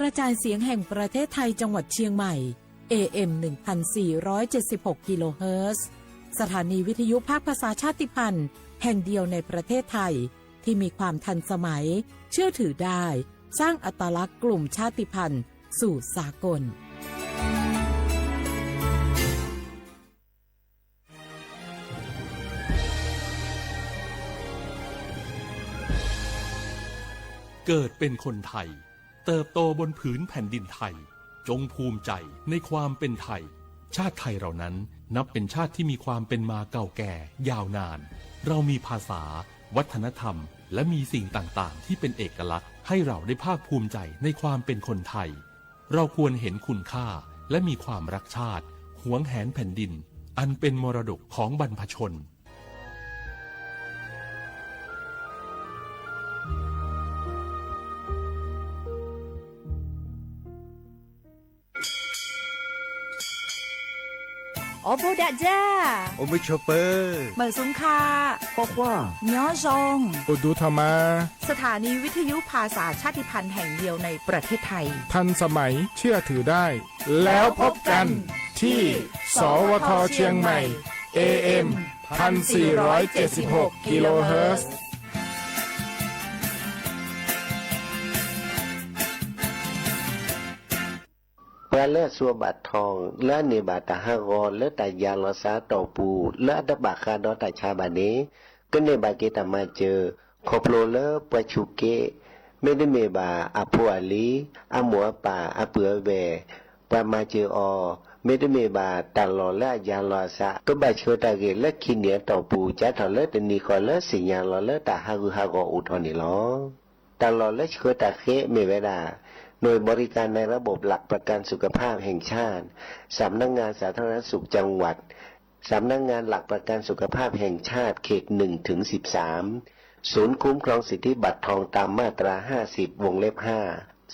กระจายเสียงแห่งประเทศไทย จังหวัดเชียงใหม่ เอ เอ็ม หนึ่งพันสี่ร้อยเจ็ดสิบหก กิโลเฮิรตซ์ สถานีวิทยุภาคภาษาชาติพันธุ์แห่งเดียวในประเทศไทย ที่มีความทันสมัย เชื่อถือได้ สร้างอัตลักษณ์กลุ่มชาติพันธุ์สู่สากล เกิดเป็นคนไทย เติบโตบนผืนแผ่นดินไทย จงภูมิใจในความเป็นไทย ชาติไทยเรานั้นนับเป็นชาติที่มีความเป็นมาเก่าแก่ยาวนาน เรามีภาษา วัฒนธรรม และมีสิ่งต่างๆ ที่เป็นเอกลักษณ์ ให้เราได้ภาคภูมิใจในความเป็นคนไทย เราควรเห็นคุณค่า และมีความรักชาติ หวงแหนแผ่นดิน อันเป็นมรดกของบรรพชน အိၣ်ဘူးဒးဒၢ်, အိၣ်မုာ်ဆိးပၢၤ, မုာ်ဆူၣ်ခါ, ခွါခွါ, ညီဇုန်, အိၣ်ဒူထီၣ်မး, สถานีวิทยุภาษาชาติพันธุ์แห่งเดียวในประเทศไทย ทันสมัย เชื่อถือได้ แล้วพบกันที่ สวท เชียงใหม่ เอ เอ็ม พันสี่ร้อยเจ็ดสิบหก กิโลเฮิรตซ์ ပှၤလၢအစူးဘၣ်ထီၣ် လၢအန့ၢ်ဘၣ်တၢ်ဟးဂီၤလၢတၢ်ယၤလီၤစးအတီၢ်ပူၤ လၢအတဘၣ်ဃးဒီးတၢ်ဆါဘၣ်န့ၣ် ကန့ၢ်ဘၣ်က့ၤတၢ်မၤစၢၤ ခီဖျိလၢပှၤဆူးက့ မ့တမ့ၢ်ဘၣ်အဖိအလံၤ အမိၢ်အပၢ် အပုၢ်အဝဲၢ် ပှၤမၤစၢၤအီၤ မ့တမ့ၢ်ဘၣ်တၢ်လီၢ်လၢအယၤလီၤအသး ကဘၣ်ဆှၢတၢ်ဂ့ၢ်လၢခံနံၣ်အတီၢ်ပူၤ ကၢထီၣ်လၢတနံၤဃီလၢသ့ၣ်ညါလီၤလၢတၢ်ဟးဂူာ်ဟးဂီၤအိၣ်ထီၣ်န့ၣ်လီၤ. တၢ်လီၢ်လၢဆှၢတၢ်ဃ့မ့ၢ်ဝဲဒၣ် หน่วยบริการในระบบหลักประกันสุขภาพแห่งชาติ สำนักงานสาธารณสุขจังหวัด สำนักงานหลักประกันสุขภาพแห่งชาติเขตหนึ่งถึงสิบสาม ศูนย์คุ้มครองสิทธิบัตรทองตามมาตราห้าสิบ วงเล็บห้า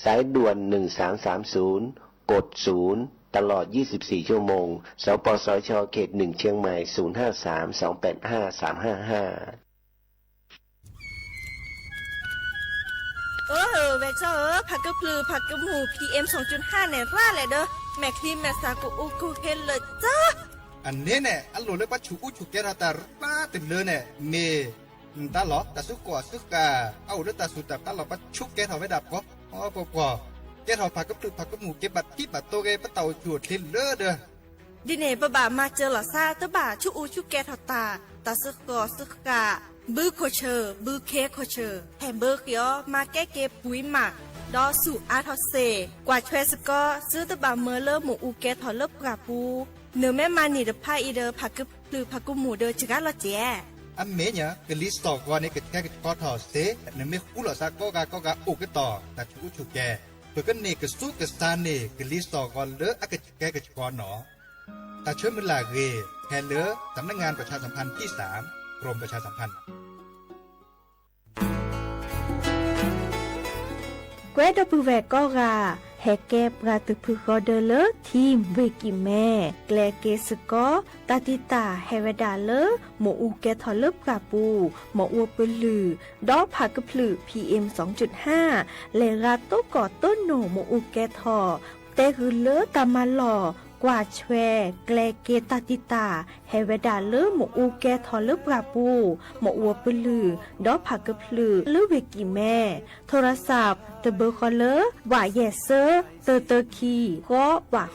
สายด่วนหนึ่งสามสามศูนย์ กดศูนย์ ตลอดยี่สิบสี่ชั่วโมง สปสช เขตหนึ่ง เชียงใหม่ ศูนย์ห้าสาม สองแปดห้า สามห้าห้า เออ แวะเจ้าเออ ผักกะพลือ ผักกะหมู พีเอ็ม สองจุดห้า เนี่ยร่าแหละเด้อ แม่ครีมแม่สากูอูกูเฮนเลยจ้า อันนี้เนี่ย อันโหลดเลยปะ ฉูอู้ฉูแกะทอตาร่าเต็มเลยเนี่ย เม ตาหลอ ตาซุกก่อซุกกา เอาเลือดตาสูตรตาหลอ ปะ ฉูแกะทอไว้ดับก่อ อ๋อ ปอปอ แกะทอผักกะพลือ ผักกะหมู เก็บบัตรที่บัตรโตเก ปะเต่าจวดเทนเลยเด้อ ဒ်န့ၣ် ပဘၣ်မၤစၢၤလီၤသး တဘၣ်ဆူးအူဆူးကဲထီၣ်တၢ်, တၢ်စၢဃီၤစၢဃာ်, ဘုခိၣ်ဆၢၣ် ဘုခ့ခိၣ်ဆၢၣ်, ဟဲဘၢဃ့အီၤ မၤကဲက့ၤပှံၤမး, ဒီးဆူးအါထီၣ်စ့ၢ်, ကွၢ်ထွဲစ့ၢ်ကီး သုတဘၣ်မၢလၢမ့ၣ်အူကဲထီၣ်လၢပှၢ်ပူၤ, နမ့ၢ်မၤန့ၢ်တဖၣ်အံၤဒီး ဖးကဖျုးဖးကမူၣ်ဒီးစှၤလီၤစဲး အမ့ၢ်ညါ ကလံၤစိာ်ဂီၤန့ၣ် ကဆှဲကဆှီထီၣ်စ့ၢ်, နမ့ၢ်ဃူလိာ်သးကိးဂၤကိးဂၤအိၣ်ကတီၢ် တၢ်ဆူးအူဆူးကဲ, ပကန့ၢ်ကစူးကစၢ်န့ၢ် ကလံၤစိာ်ဂီၤလၢအကဆှဲကဆှီနီၤ. တၢ်ဆၢမုၢ်လၢ်ဂ့ၤ ဟဲလၢ สำนักงานประชาสัมพันธ์ที่สาม กรมประชาสัมพันธ์ ကွဲဒီပုၢ်ဝဲၢ်ကိးဂၤ ဟဲကဲပှၤတဖုဃီဒၢလၢ ထံၣ်ဝ့ၢ်ကံၢ်မဲ ကျဲၤက့ၤစ့ၢ်ကီး တၢ်တံာ်တာ်ဟဲဝဲဒၣ်လၢ မ့ၣ်အူကဲထီၣ်လၢပှၢ်ပူၤ မ့ၣ်အူပလုၢ် ဒီးဖးကဖျုး PM စူၣ်ဟၣ် လဲၤဂၤတိၢ်ကီၢ်တိၢ်နိၣ်မ့ၣ်အူကဲထီၣ် တဲဂုာ်လၢတၢ်မၤလီၢ် ကွၢ်ထွဲ ကျဲၤက့ၤတၢ်တံာ်တာ် ဟဲဝဲဒၣ်လၢမ့ၣ်အူကဲထီၣ်လၢပှၢ်ပူၤ မ့ၣ်အူပလုၢ် ဒီးဖးကဖျုး လၢဝ့ၢ်ကံၢ်မဲ ထိရစး တဘၢဃီလၢ ဝးယဲၢ်ဆၢ တၢတၢခံ ဃီ ဝးဃီ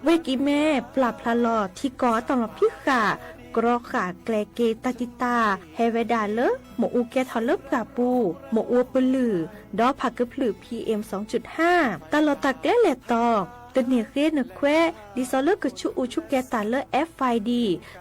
ဝ့ၢ်ကံၢ်မဲ ပျၢ်ဖျါလီၤထံကီၢ်အတၢ်လီၢ်ဖံးဃာ် ကြီဃာ်ကျဲၤက့ၤတၢ်တံာ်တာ် ဟဲဝဲဒၣ်လၢ မ့ၣ်အူကဲထီၣ်လၢပှၢ်ပူၤ မ့ၣ်အူပလုၢ် ဒီးဖးကဖျုး PM စူၣ်ဟၣ် တၢ်လီၢ်တၢ်ကျဲလဲၤတီၤ တန့ၢ်ဃ့နခွဲး ဒ်သိးလၢကဆူးအူဆူးကဲတၢ်လၢ FID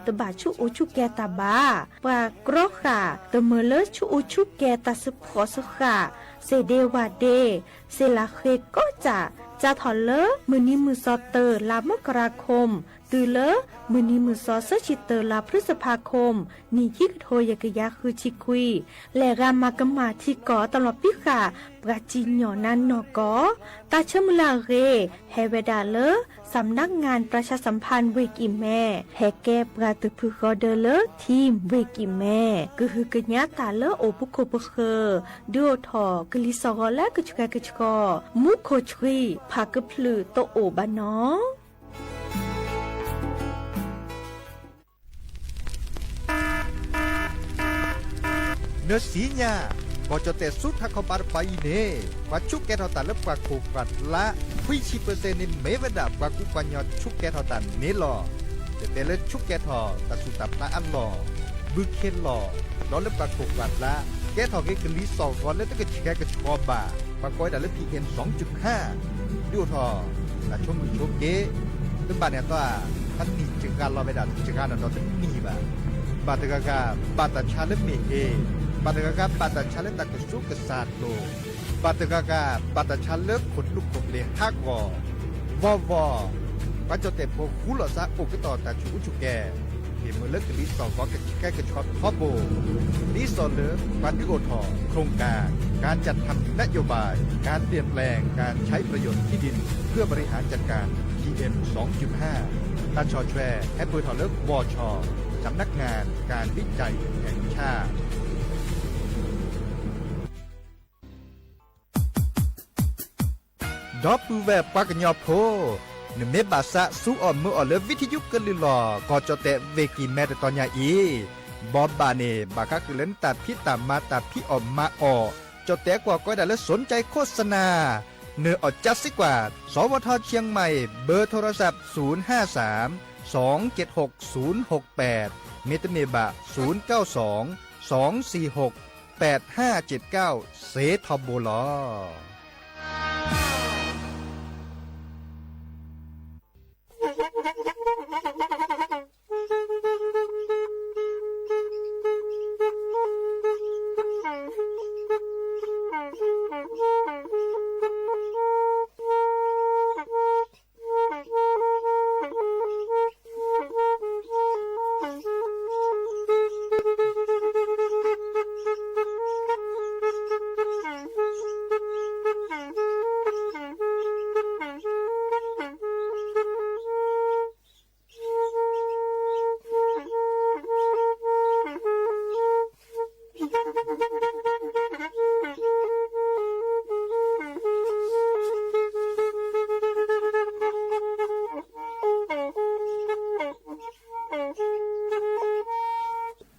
တဘၣ်ဆူးအူဆူးကဲတၢ်ဘၣ်. ပှၤကြီဃာ် တမၢလၢဆူးအူဆူးကဲတၢ်စၢဃီၤစၢဃာ် စ့ၣ်ဒ့ဝၣ်ဒ့ စ့ၣ်လးဃ့ကိးစၢ် စးထီၣ်လၢမုၢ်နံၤမုၢ်သီတၢ လါမကရၤခိၣ် တုၤလၢမုၢ်နံၤမုၢ်သီ သၢဆံတၢ လါဖျုစဖါခိၣ် နံၣ်ခံကထိယဲၢ်ကယၤဃုဆံခွံ လဲၤဂၤမၤကမၣ်ထံကီၢ် တၢ်လီၤပံဃာ် ပှၤစံၣ်ညီၣ်နါနီၢ်ကီၢ် တၢ်ဆၢမုၢ်လၢ်အဂ့ၢ် ဟဲဝဲဒၣ်လၢ สำนักงานประชาสัมพันธ์ ဝ့ၢ်ကံၢ်မဲ ဟဲကဲပှၤသုးဖုဃီဒၢလၢ ထံဝ့ၢ်ကံၢ်မဲ ကဟုကညးတၢ်လၢအိၣ်ပခိၣ်ပဃၢၤ ဒုးအိၣ်ထီၣ်ကလံၤစိးဂီၤလၢကဆှဲကဆှီ မူခိၣ်ဆှံ ဖးကဖျုးတအိၣ်ဘၣ်နီၤ. နၢၤစံညါ, ကီၢ်ကၠီၣ်တဲၣ်ဆူထးခီပၤတပၤအံၤန့ၣ် ပှၤဆူးကဲထီၣ်တၢ်လၢပှၤခိၣ်ပှၤလါ ခွံဆံပၢၣ်စဲၣ်န့ၣ် မ့ၢ်ဝဲဒၣ်ပှၤကူပှၤကညီဆူးကဲထီၣ်တၢ်န့ၣ်လီၤ. တတဲလၢဆူးကဲထီၣ်တၢ်ဆူးတၢ်ဖျါအလီၢ်, ဘုခ့လီၢ်, ဒီးလၢပှၤခိၣ်ပှၤလါ ကဲထီၣ်က့ၤကလံၤစိးဂီၤလၢတကဆှဲကဆှီဘၣ် ပှၤကိးဝဲဒၣ်လၢ PM စံးကၠုၢ်ခါ ဒုးအိၣ်ထီၣ် တၢ်ဆိမိၣ်ဆိက့ တဘၣ်န့ၣ်အသီဧါ, တနံၣ်စှၤလီၤဝဲဒၣ် စှၤနီၢ်ဒီးတနံၣ်ဘၣ်. ဘၣ်တဂၤဂၤ ဘၣ်တၢ်ဆါလၢမ့ၢ်ဟ့, ဘၣ်တဂၤဂၤ ဘၣ်တၢ်ဆါလၢတၢ်ကစူးကစၢ်လိၤ, ဘၣ်တဂၤဂၤ ဘၣ်တၢ်ဆါလၢခိၣ်ဒူခိၣ်ဘျ့းဟးဂီၤ ဘီဘီ, ပှၤကၠီၣ်တဲၣ်ဖိဃူလိာ်သးအိၣ်ကတီၢ်တၢ်ဆူးအူဆူၣ်ကဲ ဟ့ၣ်မုာ်လၢကလံၤစိးဂီၤကဆှဲကဆှီထီဘိ, ဒ်သိးလၢပှၤဒုးအိၣ်ထီၣ် โครงการ การจัดทำนโยบาย การเปลี่ยนแปลงการใช้ประโยชน์ที่ดินเพื่อบริหารจัดการ PM สองจุดห้า တၢ်ဆီၣ်ထွဲဟဲပၢၢ်ထီၣ်လၢ บช สำนักงานการวิจัยแห่งชาติ ဒီပုၢ်ဝဲၢ်ပှၤကညီဖိ, နမ့ၢ်ဘၣ်သးစူၤအီၣ်မုာ်အီၣ်လၢ ဝံထယုကလုၢ်လီၢ် ကီၢ်ကၠီၣ်တဲၣ်ဝ့ၢ်ကံၢ်မဲတတီၤညါအံၤ, ဘီဘၣ်န့ၣ် ဘၣ်ဃးဃုာ်လၢနတၢ်ဖံးတၢ်မၤတၢ်ဖံးအီၣ်မၤအီၣ်, ကၠီၣ်တဲၣ်ကွၢ်ကီးဝဲဒၣ်လၢ สนใจโฆษณา နၢၤအီၣ်ကၠါစ့ကွၢ် สวท เชียงใหม่ เบอร์โทรศัพท์ ศูนย์ห้าสาม สองเจ็ดหก ศูนย์หกแปด မ့တမ့ၢ်ဘၣ် ศูนย์เก้าสอง สองสี่หก แปดห้าเจ็ดเก้า စ့ထီဘိလီၤ.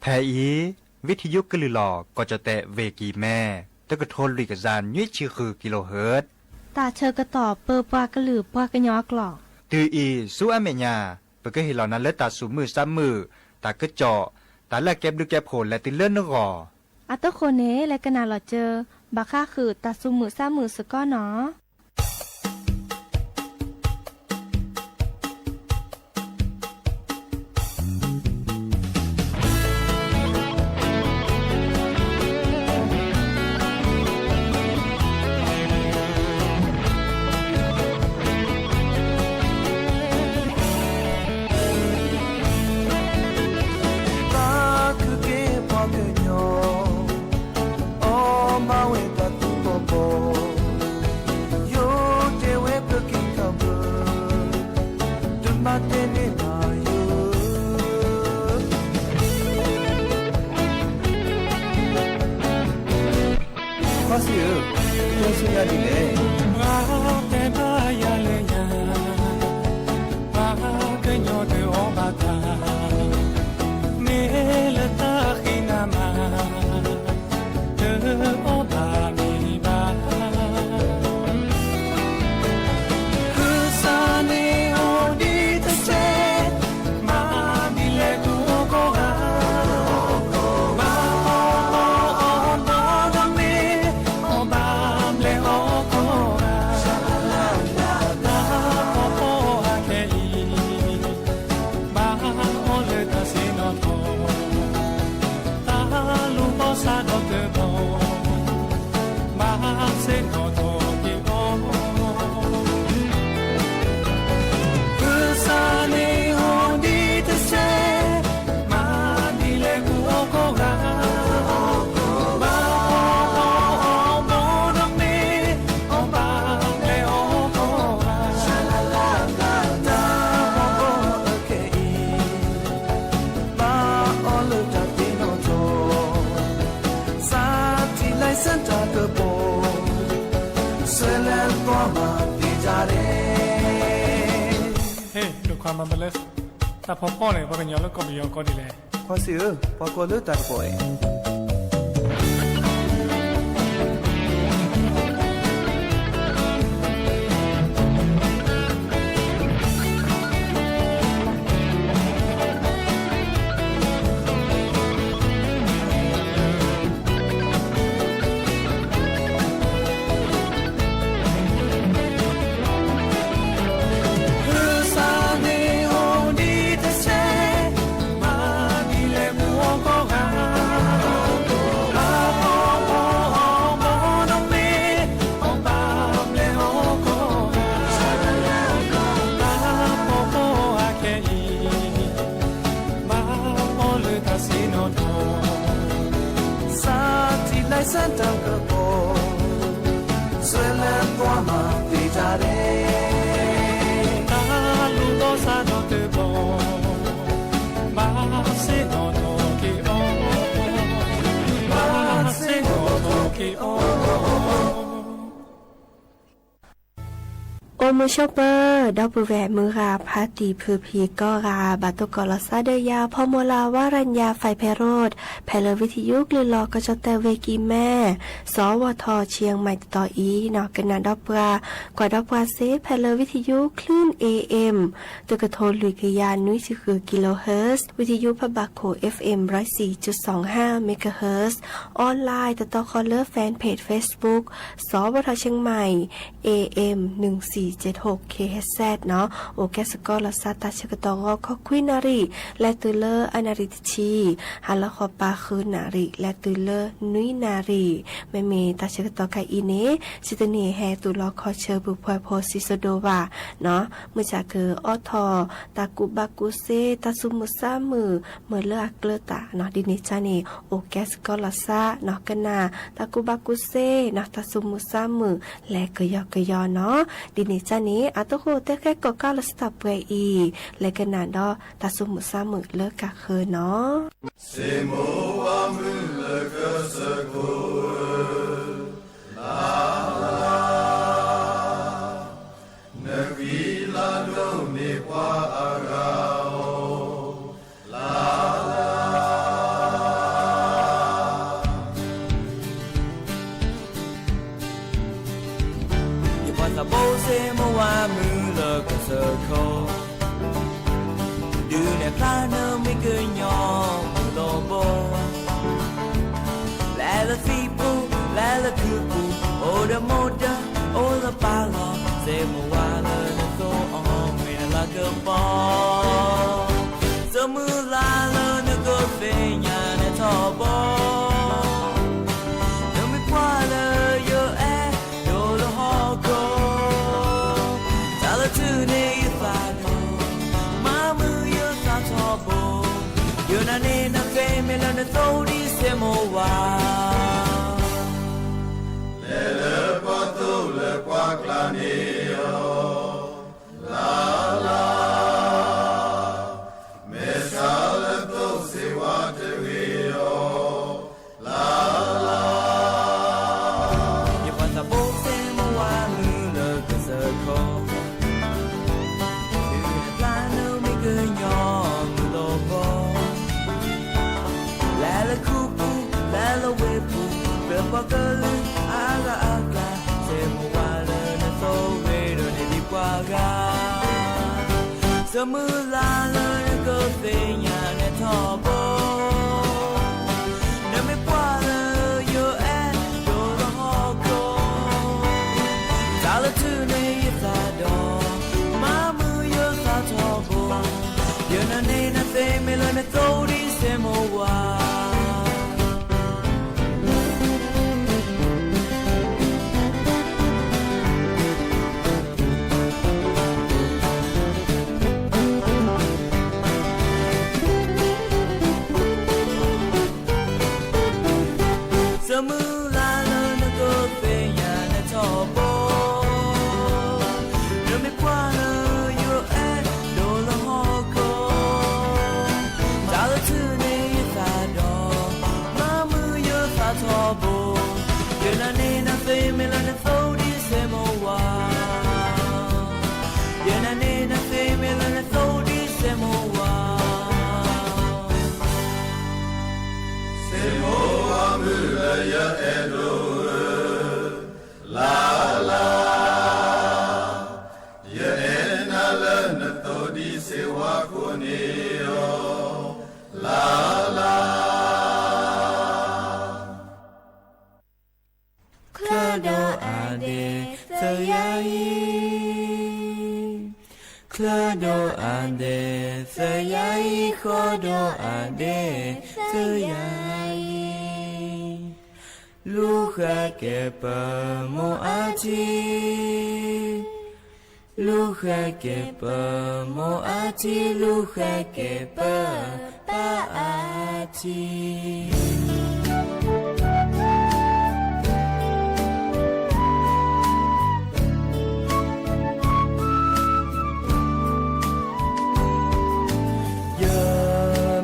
ဖဲအံၤ ဝံထယုကလုၢ်လီၢ် ကီၢ်ကၠီၣ်တဲၣ်ဝ့ၢ်ကံၢ်မဲ တကထိလွံၢ်ကယၤနွံဆံဃု kilohertz တၢ်ဆၢကတီၢ်ပၢပှၤကလုာ်ပှၤကညီအကျိာ် တုၤအံၤဆူအမဲာ်ညါ ပကဟ့ၣ်လီၤနၤလၢတၢ်သူၣ်မုာ်သးမုာ်, တၢ်ကစီၣ်, တၢ်လၢအကဲဘျုးကဲဖှိၣ်လဲၤတုၤလၢနဂီၢ်. အတဃိန့ၣ် လဲၤကနၣ်လီၤစၢၤ ဘၣ်ဃးဃုာ်တၢ်သူၣ်မုာ်သးမုာ်စ့ၢ်ကီးနီၤ. သးခုက့ၤပှၤကညီ, အီၣ်မၤဝဲတၢ်သူၣ်ဘီဘီ, မၤဘၣ်လၢ တၢ်ဖီဖီန့ၣ် ပှၤကညီလၢကီၢ်ပယီၤကီၢ်ဒ်လဲၣ်. ခွါစံးဧၢ, ပှၤကိးလၢတၢ်ကပီၤအံၤ စးထီၣ်လၢစဲးတၢ်ကပီၤ စွဲလၢပှၤမၤသ့တၢ်ရဲၣ် တၢ်လူၤဘီၣ်စးထီၣ်တဘီ ဘၣ်စ့ၢ်နီၣ်ထီၣ်က့ၤအီၤ ဘၣ်စ့ၢ်နီၣ်ထီၣ်က့ၤအီၤ အိၣ်မုာ်ဆိးပၢၤ ဒီပုၢ်ဝဲၢ်မုၢ်ဂၤဖါတံၢ်ဖုဖံးကိးဂၤ ဘၣ်တိၢ်ကီးလီၤစၢ်ဒီးယၤ ဖီမိၢ်လၢ်ဝါရညါ ဖဲးဖဲးရိး ဖဲလၢဝံထယုကလုၢ်လီၤကီၢ်ကၠီၣ်တဲၣ်ဝ့ၢ်ကံၢ်မဲ စီၤဝီၤထီၣ် ဆံၣ်ယဲၢ်မံးတတီၤအံၤ နီၢ်ကနၣ်ဒီးပှၤ ကွၢ်ဒီးပှၤစ့ၢ် ဖဲလၢဝံထယု คลื่น เอเอ็ม တကထိလွံၢ်ကယၤနွံဆံဃု kilohertz ဝံထယုဖးဘၣ်ခိၣ် FM ร้อยสี่จุดสองห้า megahertz online တတီၤဃီလၢ fanpage Facebook စီၤဝီၤထီၣ် เชียงใหม่ AM หนึ่งสี่เจ็ดหก คิโฮเฮิรตซ์ နီၢ် အိၣ်ကဲစ့ၢ်ကီးလီၤစၢ်တၢ်ဆၢကတီၢ်ဂီၤခီခွံနၣ်ရံၣ် လဲၤတုၤလၢအနၣ်ရံၣ်တဆံ ဟါလီၤဃီပၤဃုနၣ်ရံၣ် လဲၤတုၤလၢနွံနၣ်ရံၣ် မ့မ့ၢ်တၢ်ဆၢကတီၢ်ခါအံၤန့ၣ် စံးတန့ၢ်ဟဲတူၢ်လီၤခီဆၢပူၤဖှဲးဖိစံးစိဒိၣ်ဘၣ် နီၢ် မုၢ်ဆၣ်ကအိးထီၣ် တၢ်ကူၣ်ဘၣ်ကူၣ်စ့ တၢ်သူၣ်မုာ်သးမုာ် မ့ၢ်လၢအကျၢၤတၢ် နီၢ် ဒ်န့ၣ်ကါန့ၣ် အိၣ်ကဲစ့ၢ်ကီးလီၤစၢ် နီၢ် ကနၣ် တၢ်ကူၣ်ဘၣ်ကူၣ်စ့ နီၢ် တၢ်သူၣ်မုာ်သးမုာ် လဲၤကယီကယီနီၢ် ဒ်န့ၣ်ကါန့ၣ် အတၢ်ဃိၣ်တဲဃဲကိးကါလီၤစၢ်တၢ်ပှဲၤအံၤ လဲၤကနၣ်ဒီးတၢ်သူၣ်မုာ်သးမုာ်လၢကါဃၢၤနီၢ် စ့မိၢ်ဝါမုၣ်လၢကစၢၢ်ခိၣ်ဧၢ, လၢ်လၢ်, နကွံလၢဒိၣ်န့ၢ်ပှၤအဂၤအီၤ, လၢ်လၢ် ယပှၤသးဘိစ့မိၢ်ဝါမုၣ်လၢကစၢၢ်ခိၣ်, ဒုးနဲၣ်ဖျါနမ့ၢ်ကညီမုၢ်လီၤဘီ, လဲၤလၢသံပူၤ လဲၤလၢခုးပူၤ, အိၣ်ဒီးမိၢ်ဒီး အိၣ်လၢပၢ်လီၤ, စ့မိၢ်ဝါလၢနသိအီၤမ့ၢ်နလၤကပီၤ စမုၢ်လၢ်လၢနကသ့ၣ်ညါနထီဘိ, နမ့ၢ်ပှၤလၢယအဲၣ်ဒိးလၢဟီၣ်ခိၣ်, တၢ်လၢထူၣ်န့ၢ်ယသးဒီး, မၤမုာ်ယသးထီဘိ, ယနာ်န့ၢ်နသ့မ့ၢ်လၢနသိဒံးစ့မိၢ်ဝါ လဲၤလၢပှၤသိလၢပှၤကျါန့ၣ်အီၤ, လၢ်လၢ်, မဲာ်ဆှးလၢသိစ့ဝါတဂ့ၤအီၤ, လၢ်လၢ်, ယပှၤသးဘိစ့မိၢ်ဝါမုၣ်လၢကစၢၢ်ခိၣ်, ဒုးနဲၣ်ဖျါနမ့ၢ်ကညီမုၢ်လီၤဘီ လဲၤလၢခုးပူၤ လဲၤလၢဝ့ၢ်ပူၤ, လၢပှၤကလုာ်အါဂၤအကျါ, စ့မိၢ်ဝါလၢနသိဂ့ၤဒီးန့ၢ်ဒံးပှၤဂၤ, စမုၢ်လၢ်လၢနကသ့ၣ်ညါနထီဘိ, နမ့ၢ်ပှၤလၢယအဲၣ်ဒိးလၢဟီၣ်ခိၣ်, တၢ်လၢထူၣ်န့ၢ်ယသးဒီး, မၤမုာ်ယသးထီဘိ, ယနာ်န့ၢ်နသ့မ့ၢ်လၢနသိဒံးစ့မိၢ်ဝါ စမုၢ်လၢ်လၢနကသ့ၣ်ညါနထီဘိ, နမ့ၢ်ပှၤလၢယအဲၣ်ဒိးလၢဟီၣ်ခိၣ်, တၢ်လၢထူၣ် ချၢဒိၣ်အါဒဲးသၢယၤအံၤ, ဃီဒိၣ်အါဒဲးသၢယၤအံၤ, လူၤဃဲက့ၤပမိၢ်အထံ, လူၤဃဲက့ၤပမိၢ်အထံ, လူၤဃဲက့ၤပပၢ်အထံ. ယ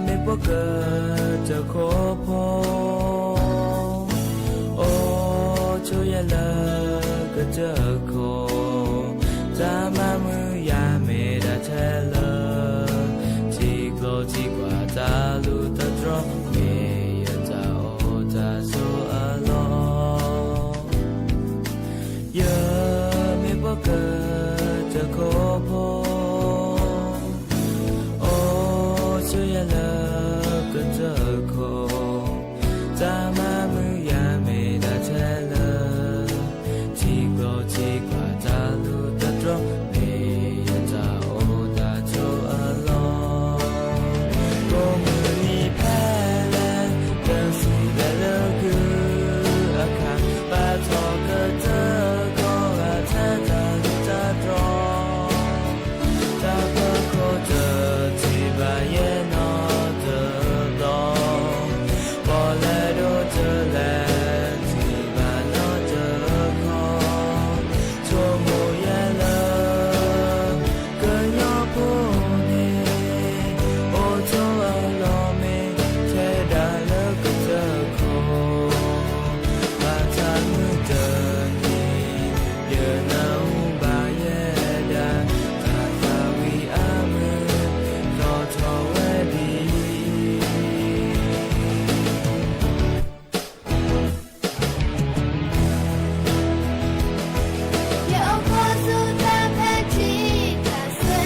မ့ၢ်ပှၤကတၢၢ်ခိၣ်ဖိ, အိၣ်ဆိးယၤလၢကတၢၢ်ခိၣ်, တၢ်မၤမုာ်ယၤမ့ၢ်ဒၣ်ထဲလၢ ထံကျိထံကွၢ်တၢ်လူၢ်တၢ်တြီ, မ့ၢ်ယတၢ်အိၣ်တၢ်ဆိးအလီၢ်. ယမ့ၢ်ပှၤကတၢၢ်ခိၣ်ဖိ, အိၣ်ဆိးယၤလၢကတၢၢ်ခိၣ်, တၢ်မၤမုာ်ယၤမ့ၢ်ဒၣ်ထဲလၢ ထံကျိထံကွၢ်တၢ်လူၢ်တၢ်တြီ, မ့ၢ်ယတၢ်အိၣ်တၢ်ဆိးအလီၢ်. ကိးမုၢ်နံၤဖဲလဲၣ်, တၢ်စံးဘျုးလၢကုၢ်အခါ, ဘၣ်ထီၣ်ကတၢၢ်ခိၣ်ဂၤထဲတၢ်လူၢ်တၢ်တြီ, တၢ်ပၢၤခိၣ်တထံၣ်ဘၣ်ယဲနီတဘျီ, ပီၣ်လဲၣ်ဒိၣ်တလဲၣ်ထံၣ်ဘၣ်နီတခီ, ဆိကမိၣ်ယဲလၢ ကညီဖိန့ၣ် အိၣ်ဆိးအလီၢ်မ့ၢ်ထဲဒၣ်လၢကတၢၢ်ခိၣ်, ဘၣ်ဆၣ်မုၢ်တနံၤ ယနၢ်ဟူဘၣ်ယဲဒၣ် တၢ်သးဝံၣ်အမုာ် လီၤထီၣ်ဝဲဒ်အံၤ. ယအိၣ်ခိးဆူတၢ်ဖဲထံထၣ်စွဲ,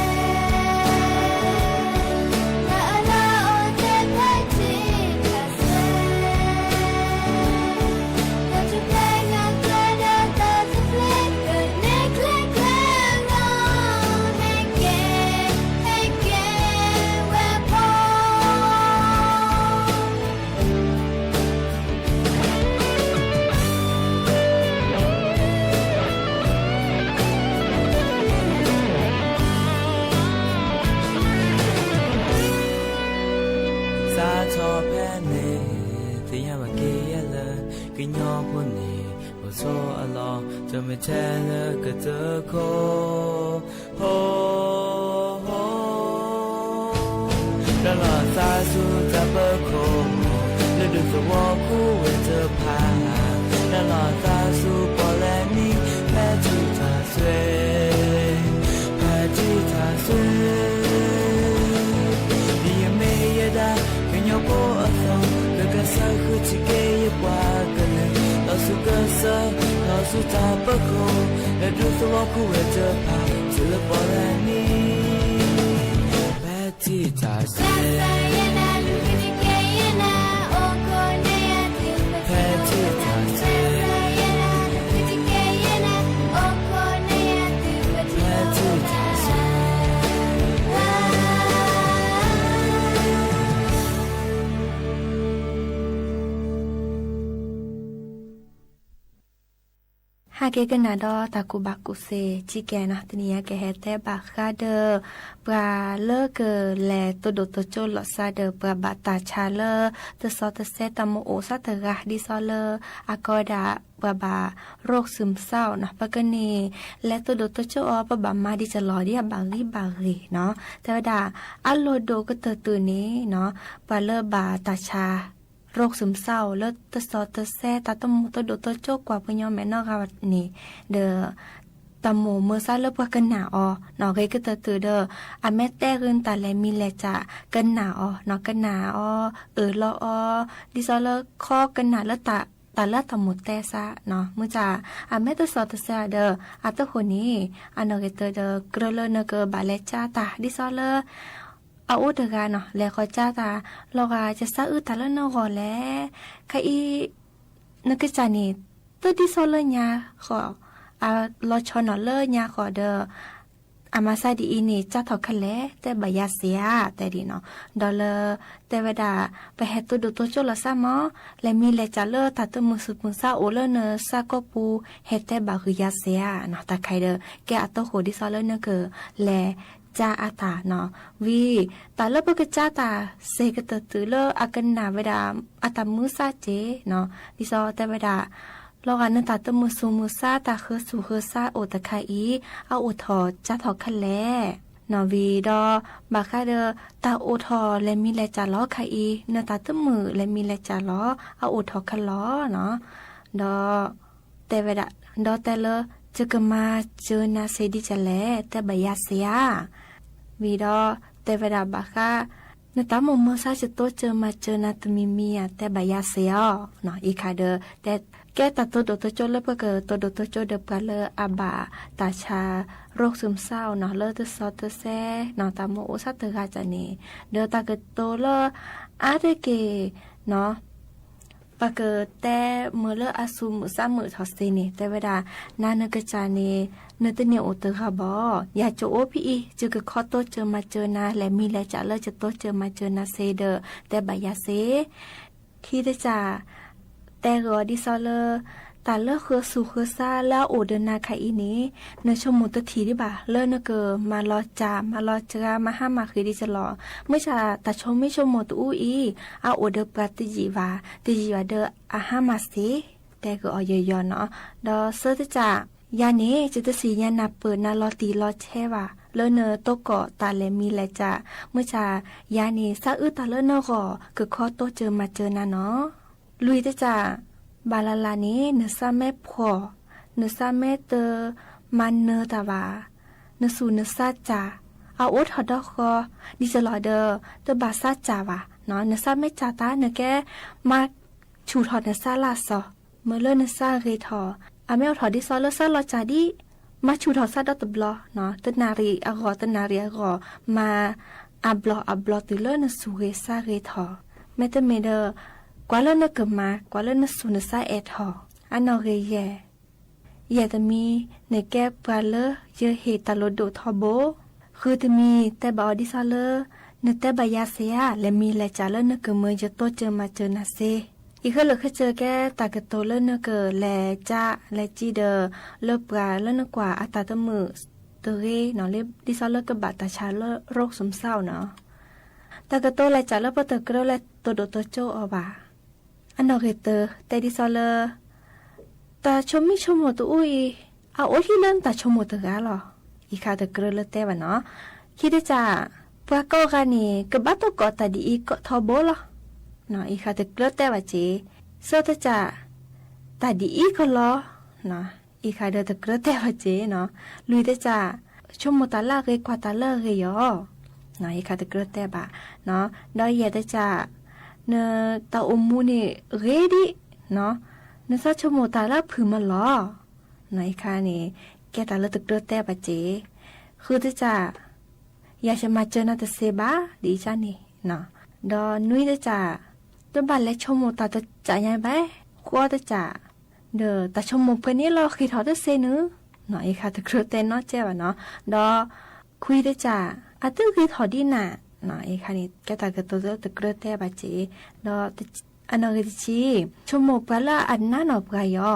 တၢ်အလၤအိၣ်ထဲဖဲထံထၣ်စွဲ, တၢ်ထူၣ်ဖျဲးညၣ်ကျဲဒီးတၢ်သဘျ့ ကန့ၢ်ကျဲကျဲအဂီၢ်, ဟဲက့ၤ ဟဲက့ၤဝဲဖိ စးထီၣ်ဖဲန့ၣ် သ့ၣ်ညါဘၣ်က့ၤယဲလၢ ကညီဖိန့ၣ် အိၣ်ဆိးအလီၢ် တမ့ၢ်ထဲလၢကတၢၢ်ခိၣ်ဖိ နလီၤသးဆူတၢ်ပၢၤခိၣ် လၢဒူသဝီခိၣ်ဝဲၢ်တဖၣ်, နလီၤသးဆူပီၣ်လဲၣ်နံၤ ဖဲထံထၣ်စွဲ, ဖဲထံထၣ်စွဲ, ဒ်ယမ့ၢ်ယဲဒၣ် ကညီဖိအသိး, ကကစၢ်ဃုထံၣ်က့ၤယပှၤကလုာ်, လီၤဆူကစၢၢ်, လီၤဆူတၢ်ပၢၤခိၣ်, လၢဒူသဝီခိၣ်ဝဲၢ်တဖၣ်, ဆူလၢပီၣ်လဲၣ်နံၤ, ဖဲထံထၣ်စွဲ, ဖဲထံထၣ်စွဲ, ဖဲထံထၣ်စွဲ. ဟဲက့ၤကနၣ်ဒီးတၢ်ကူၣ်ဘၣ်ကူၣ်သ့ ကံကဲနီၤ, တနံၤအံၤကဟဲတဲဘၣ်ဃးဒီး ပှၤလၢကလဲၤတဒိၣ်တကၠိၣ်လီၤစၢ်ဒီး ပှၤဘၣ်တၢ်ဆါလၢ တစီတဆဲတၢ်မၤအိၣ်စးတဂၤ ဒ်သိးလၢ အကီဒၣ် ပှၤဘၣ်ရိၣ်သုးမုၢ်သၣ်အီၤနီၤ, ပကန့ၣ် လဲၤတဒိၣ်တကၠိၣ်အီၤ ပဘၣ်မၤဒ်ကလီၤဒ်အဘၣ်ဂံၢ်ဘၣ်ဂ့ၤနီၤ, တဲဝဲဒၣ် အလိၣ်ဒိၣ်ကတၢၢ်တုၤန့ၣ်နီၤ, ပှၤလၢဘၣ်တၢ်ဆါ ရိၣ်သုးမုၢ်သၣ်အီၤလၢတစီတဆဲ တၢ်တမိၣ်တဒိၣ်တကၠိၣ်ကွၢ်ပှၤကညီမဲာ်နီၢ်ဂၤန့ၣ်, ဒီး တၢ်မိၣ်မၤစၢၤလၢပှၤကနၣ်အီၤနီၤ, ဂ့ၤကတၢၢ်တုၤဒီး အမ့ၢ်တဲဂ့ၤတၢ်လဲၤမံၤလဲၤစၢ် ကနၣ်အီၤနီၤ, ကနၣ်အီၤ အၢၣ်လီၤအီၤ, ဒ်သိးလၢခီကနၣ်လၢ တၢ်လၢတၢ်မိၣ်တဲစးနီၤ, မုၢ်ဆါ အမ့ၢ်တစီတဆဲဒီး အတဃိန့ၣ် အနီၢ်ဂ့ၤတၢၢ်ဒီး ကြၢးလၢနကဘၣ်လဲၤကၢ်တၢ် ဒ်သိးလၢ အအိၣ်တဂၤနီၤ လဲၤဃီၤကၢ်တၢ် လီၤဂာ် ယစးအုၣ်တၢ်လၢနဂီၢ်လဲၣ်, ခဲအံၤ နကစၢ်န့ၣ် တဒ်သိးလၢညါဃီ, အလီၤဆီနီၤလၢညါဃီဒီး အမၤစၢ်ဒ်အံၤန့ၣ် ကၢ်ထီၣ်ခဲလၢာ် တဲဘၣ်ယၤစ့ဧါ တဲဒ်နီၤ. ဒီးလၢ တဲဝဲဒၣ် ပဟဲတိၢ်ဒိၣ်တိၢ်ကၠိၣ်လီၤစၢ်မး, လဲၤမံလဲၤစးလၢတၢ်သူၣ်မုာ်သးမုာ်အိၣ်လၢနဆၣ်ကိာ်ပူၤ ဟဲတဲဘၣ်ဃုာ်ယၤစ့ဧါနီၤ. တၢ်ခဲအံၤဒီး ကဲအတီခိၣ်ဒ်သိးလၢနကလဲၤကၢ်အတၢ်နီၤ. ဝံၤ တၢ်လၢပကစၢ်တၢ်စ့ကတၢၢ်တုၤလၢအကနၣ်ဝဲဒၣ် အတၢ်မုာ်စၢ်စ့နီၤ, ဒ်သိးတဲဝဲဒၣ် လီၤဂာ်နတၢ်သူၣ်မုာ်သးမုာ်စၢ် တၢ်ဃုသူၣ်ဃုသးအိၣ်တခါအံၤ အအိၣ်ထီၣ်ကၢ်ထီၣ်ခဲလၢာ်နီၤ. ဝံၤဒီး ဘၣ်ဃးဒီး တၢ်အိၣ်ထီၣ်လဲၤမံလဲၤစးလီၤခါအံၤ နတၢ်သူၣ်မုာ်လဲၤမံလဲၤစးလီၤ အအိၣ်ထီၣ်ခဲလၢာ်နီၤ. ဒီး တဲဝဲဒၣ် ဒီးတဲလၢ ယကမၤစၢၤနၤစ့ဒ်လဲၣ် တဲဘၣ်ယၤစ့ဧါ. ဝံၤဒီး တဲဝဲဒၣ်ဘၣ်ဃး နတၢ်မုာ်မုာ်စၢ် ယတိစၢၤမၤစၢၤနၤတမံၤမံၤဧါ တဲဘၣ်ယၤစ့ဧါနီၤ. အံၤခါဒီး တဲ ကဲတၢ်တိၢ်ဒိၣ်တိၢ်ကၠိၣ်လၢပကတိၢ်ဒိၣ်တိၢ်ကၠိၣ်ဒီးပှၤလၢအဘၣ်တၢ်ဆါ ရိၣ်သူၣ်မုာ်သးအိၣ်နီၤ လၢတစီတဆဲနီၤ တၢ်မုာ်အိၣ်စၢ်တဂၤကန့ၣ် ဒီးတၢ်ကတိၤလၢ အါတက့ၢ်နီၤ ပကတဲမုာ်လၢအသူၣ်မုာ်သးမုာ်ထီၣ်စ့န့ၣ် တဲဝဲဒၣ် နၤနကစၢ်န့ၣ် နတန့ၢ်အိၣ်တဂၤဘၣ်. ယၤကအိၣ်ဖဲအံၤ ယကခီတိစၢၤမၤစၢၤနၤ လဲၤမံလဲၤစးလၢ ယတိစၢၤမၤစၢၤနၤစ့ဒီး တဲဘၣ်ယၤစ့ ခံတစၢ် တဲဂ့ၤအီၤဒ်သိးလၢ တၢ်လၢဃုသူၣ်ဃုသးလၢအအိၣ်ဒီးနၤခါအံၤန့ၣ် နဆိကမိၣ်တထံၣ်ဒံးဘၣ် လၢနကမၤလီၤစၢ် မၤလီၤစှၤ မၤဟါမၢ်ဃ့ဒ်လဲၣ်. မုၢ်ဆါတၢ်ဆိမိၣ်ဆိကမိၣ်တအူအံၤ အအိၣ်ဒီးပှၤတယံာ်ဘၣ် တယံာ်ဘၣ်ဒီးအဟါမၢ်စ့ တဲဂ့ၤအီၤယီၤယီၤနီၤ. ဒီးသၢတစၢ် ယၤန့ၣ် ယတသ့ၣ်ညါနၢ်ပၢၢ်နၤလီၤတံၢ်လီၤဆဲးဘၣ် လၢနတိကိးတၢ်လဲၤမံလဲၤစး. မုၢ်ဆါ ယၤန့ၣ် သးအုးတၢ်လၢနဂီၢ် ကခီတိစၢၤမၤစၢၤနၤနီၤ. လွံၢ်တစၢ် ဘၣ်လၢ်လၢ်န့ၣ် နသးမဲဖှီၣ် နသးမဲတမၤနၢၤတၢ်ဘၣ် နသူၣ်နသးစၢ် အအိၣ်ထီၣ်ဒီဃီ ဒ်လဲၣ်ဒီး တဘၣ်သးစၢ်ဘၣ်. နသးမဲစၢ်တၢ် နကဲမၤဆူၣ်ထီၣ်နသးလၢအစီၤ မ့ၢ်လၢနသးဂ့ၤထီၣ် အမ့ၢ်အိၣ်ထီၣ်ဒ်သိးလၢသးလီၤစၢ်ဒံး မၤဆူၣ်ထီၣ်သးဒီတဘျီ တနၣ်ရံၣ်အဂီၢ် တနၣ်ရံၣ်အဂီၢ် မၤအဘျီၣ်အဘျီၣ်တုၤလၢနသူၣ်ဂ့ၤသးဂ့ၤထီၣ်. မ့တမ့ၢ်ဒီး ကွၢ်လၢနကမၤ ကွၢ်လၢနသူၣ်နသးအဲၣ်ထီၣ် အနီၣ်ဂံၢ်ယဲၢ် ယဲၢ်တမံၤ နကဲပှၤလၢယဟ့ၣ်တၢ်လိၣ်ဒိၣ်ထီဘိ ဃုတမံၤ တဲဘၣ်အီၤဒ်သိးလၢ နတဲဘၣ်ယၤစ့ဧါ လဲၤမံလဲၤစးလၢနကမၢယတိစၢၤမၤစၢၤနၤစ့. ယဃ့လၢာ်ခဲဆ့ကဲတၢ်ကတိၤလၢနကလဲၤကၢ်လဲၤကံဒီး လၢပှၤလၢနကွၢ်အတၢ်တမုာ်တဂ့ၤနီၤ ဒ်သိးလၢကဘၣ်တၢ်ဆါလၢရိၣ်သူၣ်မုာ်သးအိၣ်နီၤ. တၢ်ကတိၤလဲၤစးလၢပတကြၢးလၢတိၢ်ဒိၣ်တိၢ်ကၠိအီၤဘၣ်. အနီၣ်ဂံၢ်တၢ တဲဒ်သိးလၢ တၢ်ဆိမိၣ်ဆိကမိၣ်တအူအံၤ အအိၣ်ဟံးလၢနတၢ်ဆိကမိၣ်တဂၤလီၤ. အံၤခါတကြၢးလၢတဲဘၣ်နီၤ. ခံတစၢ် ပှၤကိးဂၤန့ၣ် ကဘၣ်တိကိးတၢ်ဒ်အံၤထီဘိလီၤ. အံၤခါတကြၢးတဲဘၣ်စ့. သၢတစၢ် တၢ်ဒ်အံၤကလီၤ. အံၤခါဒီးတကြၢးတဲဘၣ်စ့နီၤ. လွံၢ်တစၢ် ဆိကမိၣ်တၢ်လၢအဂ့ၤ ကွၢ်တၢ်လၢအဂ့ၤယီၤ. အံၤခါတကြၢးတဲဘၣ်. ဒီးယဲၢ်တစၢ် နတၢ်အိၣ်မူန့ၣ်ဂ့ၤဒံး, နသးဆိကမိၣ်တၢ်လၢအဖုၣ်မးလီၤ. အံၤခါန့ၣ် ကဲတၢ်လၢတကြၢးတဲဘၣ်စ့. ဃုတစၢ် ယၤယမၤစၢၤနၤတသ့ဘၣ် ဒ်အံၤန့ၣ်. ဒီးနွံတစၢ် တဘၣ်လဲၤဆိကမိၣ်တၢ်တစးညါဘၣ်. ဃိးတစၢ် ဒီးတၢ်ဆိကမိၣ်ပှဲၤန့ၣ်လီၤ ဃ့ၢ်ထီၣ်တသ့နုၤ. အံၤခါတကြၢးတဲနီၤကဲဘၣ်နီၤ. ဒီးခွံတစၢ် အသုဂ့ၤထီၣ်ဒ်နၤ. အံၤခါန့ၣ် ကဲတၢ်ကတိၤလၢတကြၢးတဲဘၣ်စ့. ဒီး အနီၣ်ဂံၢ်တဆံ ဆိကမိၣ်ပှၤလၢအနးနီၢ်ပှၤယီၤ.